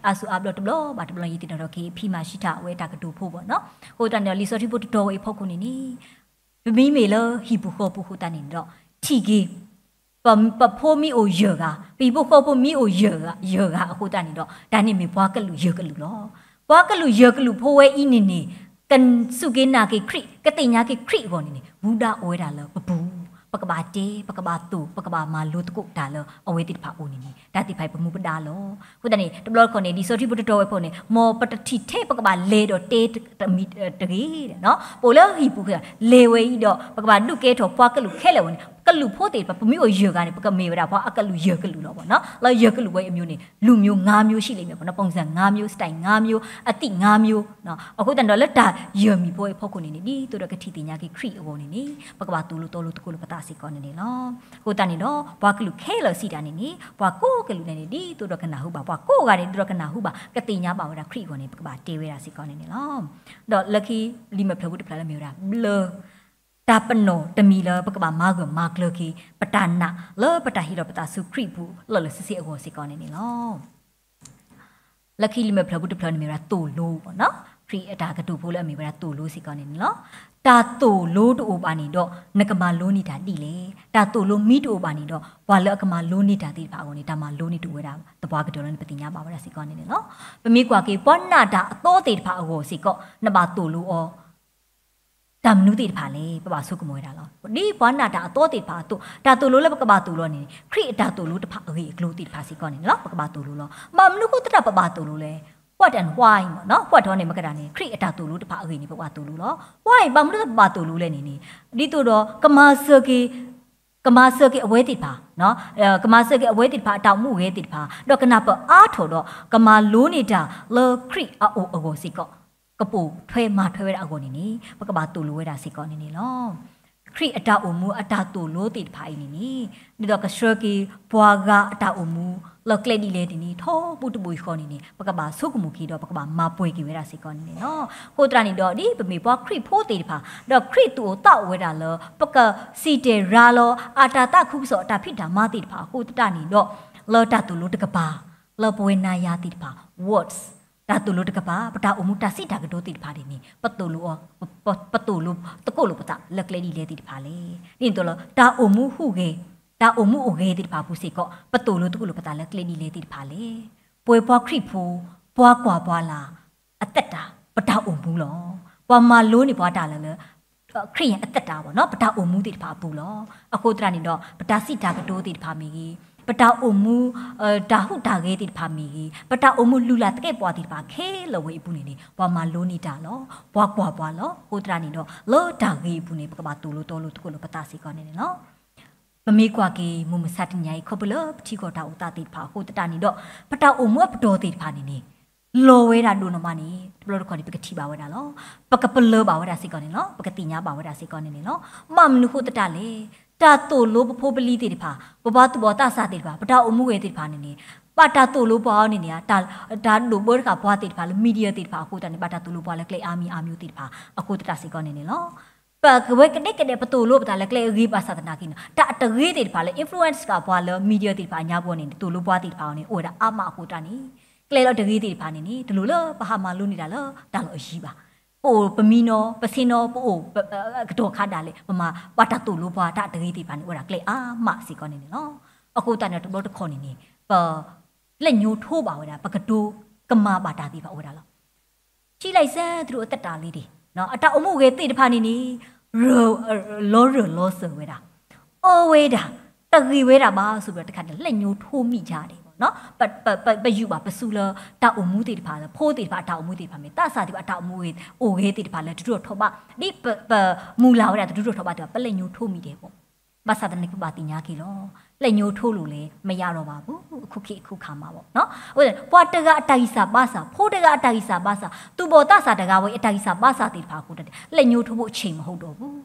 အါစုအါဘျီတဘျီဘၣ်တဘျီ ယသ့ၣ်နီၣ်ထီၣ်က့ၤ ဖံမၤၡံတၢ်ဝဲတၢ်ကတိၤဖိဘၣ်နီၤ. အဃိသတးန့ၣ်ဒီး လံာ်စီဆှံဖိတတီၤဝဲအံၤဖီခိၣ်န့ၣ်န့ၣ် ပမ့မ့ၢ်လၢဟံၣ်ပူၤဃီပူၤအဃိသတးန့ၣ်ဒီး ထံၣ်က့ၤ ပ ပဖိမ့ၢ်အိၣ်ယဲၢ်ဂၤ, ပဟံၣ်ဖိဃီဖိမ့ၢ်အိၣ်ယဲၢ်ဂၤ, ယဲၢ်ဂၤအဃိသတးန့ၣ်ဒီး တၢ်န့ၣ်မ့ၢ်ပှၤကလုာ်ယဲၢ်ကလုာ်လီၤ. ပှၤကလုာ်ယဲၢ်ကလုာ်ဖိဝဲအံၤန့ၣ်န့ၣ် ကစူၢ်က့ၤနာ်က့ၤခရံာ်, ကသ့ၣ်ညါက့ၤခရံာ်အဂီၢ်န့ၣ်န့ၣ် ဘူးဒၣ်အီၤဝဲဒၣ်လၢပပူၤ, ပကဘၣ်တဲ, ပကဘၣ်သိၣ်, ပကဘၣ်မၤလိသကိးတၢ်လၢအဝဲသ့ၣ်တဖၣ်အအိၣ်န့ၣ်န့ၣ် တၢ်သ့ၣ်တဖၣ်အံၤပမူပဒါလီၤ. အဃိသတးန့ၣ် တဘျီတခီၣ်န့ၣ် လံာ်စီဆှံဖိတတီၤဝဲအဖီခိၣ်န့ၣ် မ်ပတထံၣ်ထဲပကဘၣ်လဲၤဒီးတဲတမံၤတဂ့ၤ, ပအိၣ်လၢဟံၣ်ပူၤဃီ လဲၤဝဲအံၤဒီး ပကဘၣ်ဒုးကဲထီၣ်ပှၤကလုာ်ခဲလၢာ်ဝဲန့ၣ် ကလုာ်ဖိသ့ၣ်တဖၣ် ပမ့ၢ်အိၣ်ယဲၢ်ဂၤန့ၣ် ပကမ့ၢ်ဝဲဒၣ်ပှၤအကလုာ်ယဲၢ်ကလုာ်လီၤဘၣ်နီၤ. လၢယဲၢ်ကလုာ်ဝဲအမျိုးန့ၣ် လူမျိုးငါးမျိုးရှိလိမ့်မယ်ပေါ့နော်, ပုံစံငါးမျိုး, styleငါးမျိုး, အသံၣ်ငါးမျိုးနီၤ. အဃိသတးန့ၣ်ဒီး လၢတၢ်ယဲၢ်မံၤဖိအဖီခိၣ်န့ၣ်န့ၣ် ဒ်သိးဒီးကထံၣ်သ့ၣ်ညါက့ၤခရံာ်အဂီၢ်န့ၣ်န့ၣ် ပကဘၣ်သိၣ်လိသီလိသကိးလိာ်ပသးစ့ၢ်ကီးန့ၣ်န့ၣ်လီၤ. အဃိသတးန့ၣ်ဒီး ပှၤကလုာ်ခဲလၢာ်စံးတၢ်န့ၣ်န့ၣ် ပှၤကိးကလုာ်န့ၣ်န့ၣ် ဒ်သိးဒီးကနၢ်ဟူဘၣ်, ပှၤကိးဂၤန့ၣ် ဒ်သိးဒီးကနၢ်ဟူဘၣ် ကသ့ၣ်ညါဘၣ်ဝဲဒၣ်ခရံာ်အဂီၢ်န့ၣ် ပကဘၣ်တဲဝဲဒၣ်စ့ၢ်ကီးန့ၣ်န့ၣ်လီၤ. ဒီးလၢခံလံာ်မဲာ်ဖျၢၣ်ဖိတဖျၢၣ်လၢမ့ၢ်ဝဲဒၣ် ဘျၢ တၢ်ပနီၣ်တမံၤလၢပကဘၣ်မၤဂၢၢ်မၤကျၢၤက့ၤ ပတၢ်နာ်လၢပတၢ်ဟ့ၣ်လီၤပသးဆူခရံာ်အပူၤ လီၢ်လၢ်ဆ့ဆ့အဂီၢ်စ့ၢ်ကီးန့ၣ်န့ၣ်လီၤ. လၢခံလံာ်မဲာ်ဖျၢၣ်ဖိတဖျၢၣ်န့ၣ်မ့ၢ်ဝဲဒၣ်သိၣ်လိဘၣ်နီၤ, ခရံာ်အတၢ်ကတိၤဖိလၢအမ့ၢ်ဝဲဒၣ်သိၣ်လိစ့ၢ်ကီးန့ၣ်န့ၣ်လီၤ. တၢ်သိၣ်လိတအိၣ်ဘၣ်န့ၣ်ဒီး နကမၤလိန့ၢ်တၢ်ဒ်လဲၣ်. တၢ်သိၣ်လိမ့ၢ်တအိၣ်ဘၣ်န့ၣ်ဒီး ပှၤလၢအကမၤလိန့ၢ်တၢ်သ့ၣ်တဖၣ်အဂီၢ်န့ၣ် တၢ်မၤလိန့ၢ်တအိၣ်ဝဲဒၣ်သပှၢ်ကတၢၢ်လၢ နပသ့ၣ်ညါဘၣ်ဝဲဒၣ်စ့ၢ်ကီးန့ၣ်န့ၣ်လီၤ. ပမ့ၢ်ကွၢ်က့ၤ ပှၤနာ်တၢ်အသီသ့ၣ်တဖၣ်အဂီၢ်စ့ၢ်ကီး နဘၣ်သိၣ်လိအီၤ တၢ်မနုၤသ့ၣ်တဖၣ်လဲၣ် ပဘၣ်ဆိကမိၣ်ဝဲဒၣ်လီၤ. ဒ်ပှၤနာ်တၢ်အသီသ့ၣ်တဖၣ်အသိး တၢ်သိၣ်လိလၢပကဘၣ်သိၣ်လိန့ၣ် ခရံာ်အတၢ်သိၣ်လိတဖၣ်အဂ့ၢ်အကျိၤသ့ၣ်တဖၣ်စ့ၢ်ကီးန့ၣ်လီၤ. ပကဘၣ်သိၣ်လိလီၤ. ဘၣ်မနုၤအဃိသတးပဘၣ်သိၣ်လိလဲၣ်. What and why မ့ၢ်နီၤ, what အီၤန့ၣ် မ့ၢ်ကဒၣ်န့ၣ် ခရံာ်အတၢ်သိၣ်လိတဖၣ်အဂ့ၢ်န့ၣ် ပကဘၣ်သိၣ်လိလီၤ. Why ဘၣ်မနုၤသတးပဘၣ်သိၣ်လိလဲၣ်န့ၣ်န့ၣ် ဒ်သိးဒီး ကမၤစၢၤက့ၤ ကမၤစၢၤက့ၤအဝဲသ့ၣ်တဖၣ်, ကမၤစၢၤက့ၤအဝဲသ့ၣ်တဖၣ် အတၢ်အိၣ်မူအဂဲၤသ့ၣ်တဖၣ် ဒီးကနၢ်ပၢၢ်အါထီၣ်ဒီး ကမၤလိန့ၢ်တၢ်လၢခရံာ်အအိၣ်အဂီၢ်စ့ၢ်ကီး ကပိာ်ထွဲမၤထွဲဝဲဒၣ်အဂီၢ်န့ၣ်န့ၣ် ပကဘၣ်သိၣ်လိဝဲဒၣ်စ့ၢ်ကီးန့ၣ်န့ၣ်လီၤ. ခရံာ်အတၢ်အိၣ်မူအတၢ်သိၣ်လိသ့ၣ်တဖၣ်အံၤန့ၣ်န့ၣ် ဒ်သိးကဆှၢက့ၤပှၤဂၤအတၢ်အိၣ်မူ လၢကျဲဒ်လဲၣ်န့ၣ်န့ၣ် ထီဘိတဘိယူၢ်ဃီန့ၣ်န့ၣ် ပကဘၣ်ဆိကမိၣ်က့ၤဒီး ပကဘၣ်မၤပှဲၤက့ၤဝဲဒၣ်စ့ၢ်ကီးန့ၣ်န့ၣ်လီၤ. အဃိသတးန့ၣ်ဒီး ဒ်ပမ့ၢ်ပှၤခရံာ်ဖိသ့ၣ်တဖၣ် ဒီးခရံာ်သူၣ်အိၣ်သးအိၣ်ဝဲဒၣ်လၢ ပကစံၣ်တဲၤရၤလီၤ အတၢ်သးခုကစီၣ် အတၢ်ဖံးတၢ်မၤသ့ၣ်တဖၣ်အဃိသတးန့ၣ်ဒီး လၢတၢ်သိၣ်လိတကပၤ လၢပဝဲနၤယၤသ့ၣ်တဖၣ် words တၢ်သိၣ်လိတကပၤ ပတၢ်အိၣ်မူတၢ်စံးတၢ်ကတိၤသ့ၣ်တဖၣ်န့ၣ်န့ၣ် ပသိၣ်လိအီၤ ပ ပသိၣ်လိသကိးလိာ်ပသးလၢကျဲဒ်လဲၣ်သ့ၣ်တဖၣ်လဲၣ်. ဒ်န့ၣ်အသိးလၢ တၢ်အိၣ်မူဟူးဂဲၤ တၢ်အိၣ်မူအိၣ်ဂဲၤသ့ၣ်တဖၣ်အပူၤစ့ၢ်ကီး ပသိၣ်လိသကိးလိာ်ပသးလၢကျဲဒ်လဲၣ်သ့ၣ်တဖၣ်လဲၣ်. ပဝဲပှၤခရံာ်ဖိ ပှၤကွၢ်ပှၤလၢ် အသက်တာ ပတၢ်အိၣ်မူလီၤ. ပှၤမၤလိန့ၢ်ပှၤတၢ်လၢလၢ ခရံာ်အသက်တာ ပေါ့နော်, ပတၢ်အိၣ်မူသ့ၣ်တဖၣ်အပူၤလီၤ. အဃိသတးန့ၣ်ဒီး ပတၢ်စံးတၢ်ကတိၤသ့ၣ်တဖၣ်မ့ၢ်ဂ့ၤ, ပတၢ်အိၣ်မူ တၢ်ဟူးတၢ်ဂဲၤသ့ၣ်တဖၣ်မ့ၢ်ဂ့ၤ, ပတၢ်အိၣ်မူလုၢ်လၢ်သကဲးပဝးသ့ၣ်တဖၣ်ခဲလၢာ်ဝဲအံၤအပူၤန့ၣ်န့ၣ် ပှၤမၤလိန့ၢ်တၢ်လီၤ. ပှၤကွၢ်ပှၤလီၤ. အဃိသတးန့ၣ်ဒီး လၢတၢ်ဂ့ၤအပူၤန့ၣ် ပကဘၣ်သိၣ်လိသီလိသကိးလိာ်ပသးစ့ၢ်ကီးန့ၣ်န့ၣ်လီၤ. ပမ့ၢ်ကွၢ်က့ၤ မုၢ်မဆါတနံၤအံၤ ခီဖျိလၢပထံကီၢ်တၢ်အိၣ်သးသ့ၣ်တဖၣ်အဃိသတးန့ၣ်ဒီး ပတၢ်အိၣ်မူအပတီၢ်သ့ၣ်တဖၣ်န့ၣ်န့ၣ် လီၤဝဲဒၣ်ဒိၣ်နီၢ်မးန့ၣ် တဘျီတခီၣ်န့ၣ် ပကထံၣ်ဘၣ်ဝဲဒၣ်လီၤ. ပကပလၢၢ်ဘၣ်ဝဲဒၣ်စ့ၢ်ကီးန့ၣ်လီၤ. ပကသ့ၣ်ညါဘၣ်ဝဲဒၣ်စ့ၢ်ကီးန့ၣ်န့ၣ်လီၤ. ဘၣ်မနုၤအဃိသတးလဲၣ်. တၢ်သိၣ်လိပဖိပလံၤသ့ၣ်တဖၣ်, ပပှၤသူၣ်ဘီၣ်သးစၢ်သ့ၣ်တဖၣ်, ပတၢ်အိၣ်မူဝဲသ့ၣ်တဖၣ်န့ၣ်န့ၣ် ဘၣ်တၢ်သိၣ်လိပှၤအီၤန့ၣ်န့ၣ် တၢ်ဒိၣ်ဘၢတဃာ်ပှၤသ့ၣ်တဖၣ်လၢ media သ့ၣ်တဖၣ်အဃိသတးန့ၣ် ဘၣ်တၢ်သိၣ်လိပှၤလၢကျဲအါမံၤအါမံၤသ့ၣ်တဖၣ်အဃိသတးစ့ၢ်ကီးန့ၣ်န့ၣ်လီၤ. ပကဝဲကဒဲကဒဲပသိၣ်လိပသးလၢကျဲအဂ့ၤဘၣ်ဆၣ်သနာ်က့န့ၣ် တၢ်အတဂ့ၤသ့ၣ်တဖၣ်လၢ influence ဃာ်ပှၤလၢ media သ့ၣ်တဖၣ်အညါပူၤန့ၣ် သိၣ်လိပှၤသ့ၣ်တဖၣ်အီၤန့ၣ် အိၣ်ဝဲဒၣ်အါမးအဃိသတးန့ၣ် ကျဲလၢအတဂ့ၤသ့ၣ်တဖၣ်န့ၣ်န့ၣ် တလိၣ်လၢပဟးမၤလိန့ၢ်တၢ်လၢတၢ်လီၢ်အယံၤဘၣ်. ပအိၣ်ပမံနီၤ ပဆ့နီၤ ပအိၣ် ကတီၢ်ခါဒၣ်လဲာ် ပမၤဘၣ်တၢ်သိၣ်လိပှၤတၢ်အတဂ့ၤသ့ၣ်တဖၣ်န့ၣ် အိၣ်ဝဲဒၣ်ကျဲအါမးစ့ၢ်ကီးန့ၣ်န့ၣ်လီၤ. အဃိသတးန့ၣ် တဘျီတခီၣ်န့ၣ်န့ၣ် ပ လက်ညှိုးထိုးဘၣ်ဝဲဒၣ် ပကတိၤ ကမၤဘၣ်တၢ်သ့ၣ်တဖၣ်အိၣ်ဝဲဒၣ်လီၤ. ထံၣ်လံစဲသူၣ်အသတးလံဒံး, အတၢ်အိၣ်မူအိၣ်ဂဲၤသ့ၣ်တဖၣ်န့ၣ်န့ၣ် ရၢၢ်, လီၤရၢၢ်လီၤစၢၤဝဲဒၣ်, အီဝဲဒၣ်, တဂ့ၤဝဲဒၣ်ဘၣ် ဆိဘျီတခါန့ၣ် လက်ညှိုးထိုးမိကြတယ်ပေါ့နော်. ပ, ပ, ပ, ပယူာ်ဘၣ်ပစုလၢတၢ်အိၣ်မူသ့ၣ်တဖၣ်လၢ ဖိသ့ၣ်တဖၣ်အတၢ်အိၣ်မူသ့ၣ်တဖၣ်မ့ၢ် သးစၢ်သ့ၣ်တဖၣ်အတၢ်အိၣ်မူအိၣ်ဂဲၤသ့ၣ်တဖၣ်လၢ တဒုးထီၣ်ထီဘး, ဒ်ပ, ပမုၢ်လၢ်ဝဲဒၣ်တဒုးထီၣ်ထီဘးသ့ၣ်တဖၣ် ပလက်ညှိုးထိုးမိတယ်ပေါ့. ဘၣ်ဆၣ်သနာ်က့ ပဘၣ်သ့ၣ်ညါက့ၤလီၤ. လက်ညှိုးထိုးလို့လည်း မရတော့ပါဘူး, အခုခေတ်အခုအခါမှာပေါ့နော်. ပှၤတဂၤအတၢ်ဂံၢ်စၢ်ဘါစၢ်, ဖိတဂၤအတၢ်ဂံၢ်စၢ်ဘါစၢ်, သူၣ်ဘီၣ်သးစၢ်တဂၤဝဲအတၢ်ဂံၢ်စၢ်ဘါစၢ်သ့ၣ်တဖၣ်အဃိတၢ်န့ၣ် လက်ညှိုးထိုးဖို့အချိန်မဟုတ်တော့ဘူး.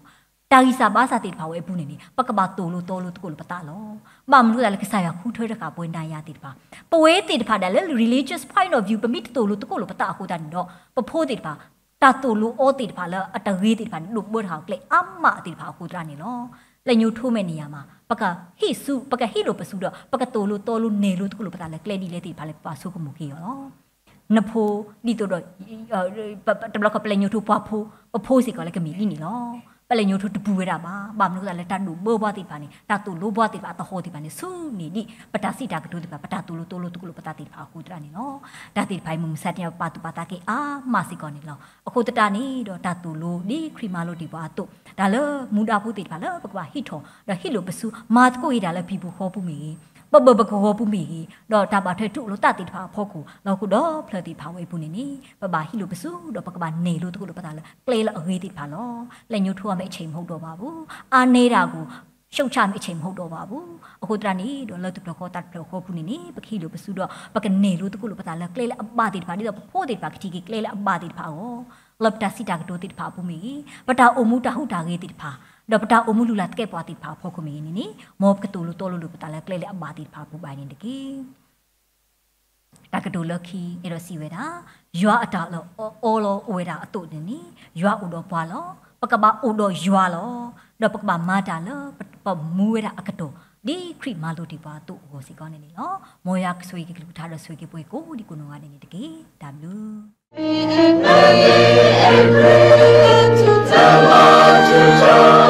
တၢ်ဂံၢ်စၢ်ဘါစၢ်သ့ၣ်တဖၣ်ဝဲအပူၤန့ၣ်န့ၣ် ပကဘၣ်သိၣ်လိသီလိသကိးလိာ်ပသးလီၤ. ဘၣ်မနုၤအဃိသတးလဲၣ် ကစၢ်ယွၤဃုထၢတဃာ်ပဝဲနၤယၤသ့ၣ်တဖၣ်, ပဝဲသ့ၣ်တဖၣ်ဒၣ်လၢ religious point of view ပမ့ၢ်တသိၣ်လိသကိးလိာ်ပသးအဃိသတးန့ၣ်ဒီး ပဖိသ့ၣ်တဖၣ် တၢ်သိၣ်လိအီသ့ၣ်တဖၣ်လၢအတဂ့ၤသ့ၣ်တဖၣ်န့ၣ် ဒိၣ်ဘၢထီၣ်ကျဲအါမးသ့ၣ်တဖၣ်အဃိသတးန့ၣ်လီၤ. လက်ညှိုးထိုးမ့ၢ်နၤယၤမး ပကဟ့ၣ်ဆူ, ပကဟ့ၣ်လိာ်ပစုဒီး ပကသိၣ်လိသီလိနဲၣ်လိသကိးလိာ်ပသးလၢကျဲဒ်လဲၣ်သ့ၣ်တဖၣ်လၢ ပပှၤဆိကမိၣ်က့ၤအီၤလီၤ. နဖိ, ဒ်သိးဒီး တဘျီခီပလက်ညှိုးထိုးပှၤဖိ, ပဖိစ့ၢ်ကီးလၢကမ့ၢ်ဒ်န့ၣ်လီၤ. ပလက်ညှိုးထိုးတပူၤဝဲဒၣ်ဘၣ်. ဘၣ်မနုၤအဃိသတးလဲၣ် တၢ်ဒိၣ်ဘၢပှၤသ့ၣ်တဖၣ်န့ၣ် တၢ်သိၣ်လိဘၣ်သ့ၣ်တဖၣ်အသဟီၣ်သ့ၣ်တဖၣ်န့ၣ် ဆူန့ၣ်ဒ်ပတၢ်စံးတၢ်ကတိၤသ့ၣ်တဖၣ် ပတၢ်သိၣ်လိသီလိသကိးလိာ်ပသးသ့ၣ်တဖၣ်အဃိသတးန့ၣ်လီၤ. တၢ်သ့ၣ်တဖၣ်အံၤ မုၢ်မဆါတနံၤအံၤ ပပာ်သူၣ်ပာ်သးက့ၤအါမးစ့ၢ်ကီးန့ၣ်လီၤ. အဃိသတးန့ၣ်ဒီး တၢ်သိၣ်လိဒ်ခရံာ်မၤလိာ်တ့ၢ်ပှၤအသိး တၢ်လၢမူဒါဖိသ့ၣ်တဖၣ်လၢပကဘၣ်ဟံးထီၣ် ဒီးဟ့ၣ်လိာ်ပစု မၤသကိးက့ၤတၢ်လၢပဟံၣ်ပူၤဃီပူၤမ့ၢ်ဂ့ၤ, ပဘၢၣ်ပကဝီၤပူၤမ့ၢ်ဂ့ၤ, ဒီးတၢ်ဘၣ်ထွဲတူၢ်လိာ်သးသ့ၣ်တဖၣ်အဖီခိၣ် လၢဟီၣ်ခိၣ်ဒီဖျၢၣ်သ့ၣ်တဖၣ်ဝဲအပူၤန့ၣ်န့ၣ် ပဘၣ်ဟ့ၣ်လိာ်ပစု ဒီးပကဘၣ်နဲၣ်လိသကိးလိာ်ပသးလၢကျဲလၢအဂ့ၤသ့ၣ်တဖၣ်လီၤ. လက်ညှိုးထိုးရမယ့်အချိန်မဟုတ်တော့ပါဘူး. အားနည်းတာကို ရှုတ်ချရမယ့်အချိန်မဟုတ်တော့ပါဘူး. အဃိသတးန့ၣ်ဒီး လၢတဖျၢၣ်ဃီသးတဖျၢၣ်ဃီပူၤန့ၣ်န့ၣ် ပကဟ့ၣ်လိာ်ပစုဒီး ပကနဲၣ်လိသကိးလိာ်ပသးလၢကျဲလၢအဘၣ်သ့ၣ်တဖၣ် ဒ်သိးပဖိသ့ၣ်တဖၣ်ကထံၣ်က့ၤကျဲလၢအဘၣ်သ့ၣ်တဖၣ်အဂီၢ် လၢပတၢ်စံးတၢ်ကတိၤသ့ၣ်တဖၣ်အပူၤမ့ၢ်ဂ့ၤ, ပတၢ်အိၣ်မူတၢ်ဟူးတၢ်ဂဲၤသ့ၣ်တဖၣ်, ဒီးပတၢ်အိၣ်မူလုၢ်လၢ်သကဲးပဝးသ့ၣ်တဖၣ်အဖီခိၣ်မ့ၢ်ဂ့ၤန့ၣ်န့ၣ် မ်ပကသိၣ်လိသီလိလိာ်ပသးလၢကျဲလၢအဘၣ်သ့ၣ်တဖၣ်အပူၤဘၣ်န့ၣ်တက့ၢ်. တၢ်ကတိၤလၢခံ အဲၣ်ဒိးစံးဝဲဒၣ်, ယွၤအတၢ်လၢအီလီၤအိၣ်ဝဲဒၣ်အသိးန့ၣ်န့ၣ် ယွၤအိၣ်ဒီးပှၤလီၤ. ပကဘၣ်အိၣ်ဒီးယွၤလီၤ. ဒီးပကဘၣ်မၤတၢ်လၢပမူဝဲဒၣ်အကတီၢ် ဒ်ခရံာ်မၤလိာ်တ့ၢ်ပှၤအသိးအဂီၢ်စ့ၢ်ကီးန့ၣ်န့ၣ်လီၤ. မ်ယွၤကဆိၣ်ဂ့ၤက့ၤကလုၢ်ကထါဒီးဆိၣ်ဂ့ၤက့ၤပှၤကိးဒံကိးနီၢ်ဂၤဒဲးန့ၣ်တက့ၢ်. တၢ်ဘျုး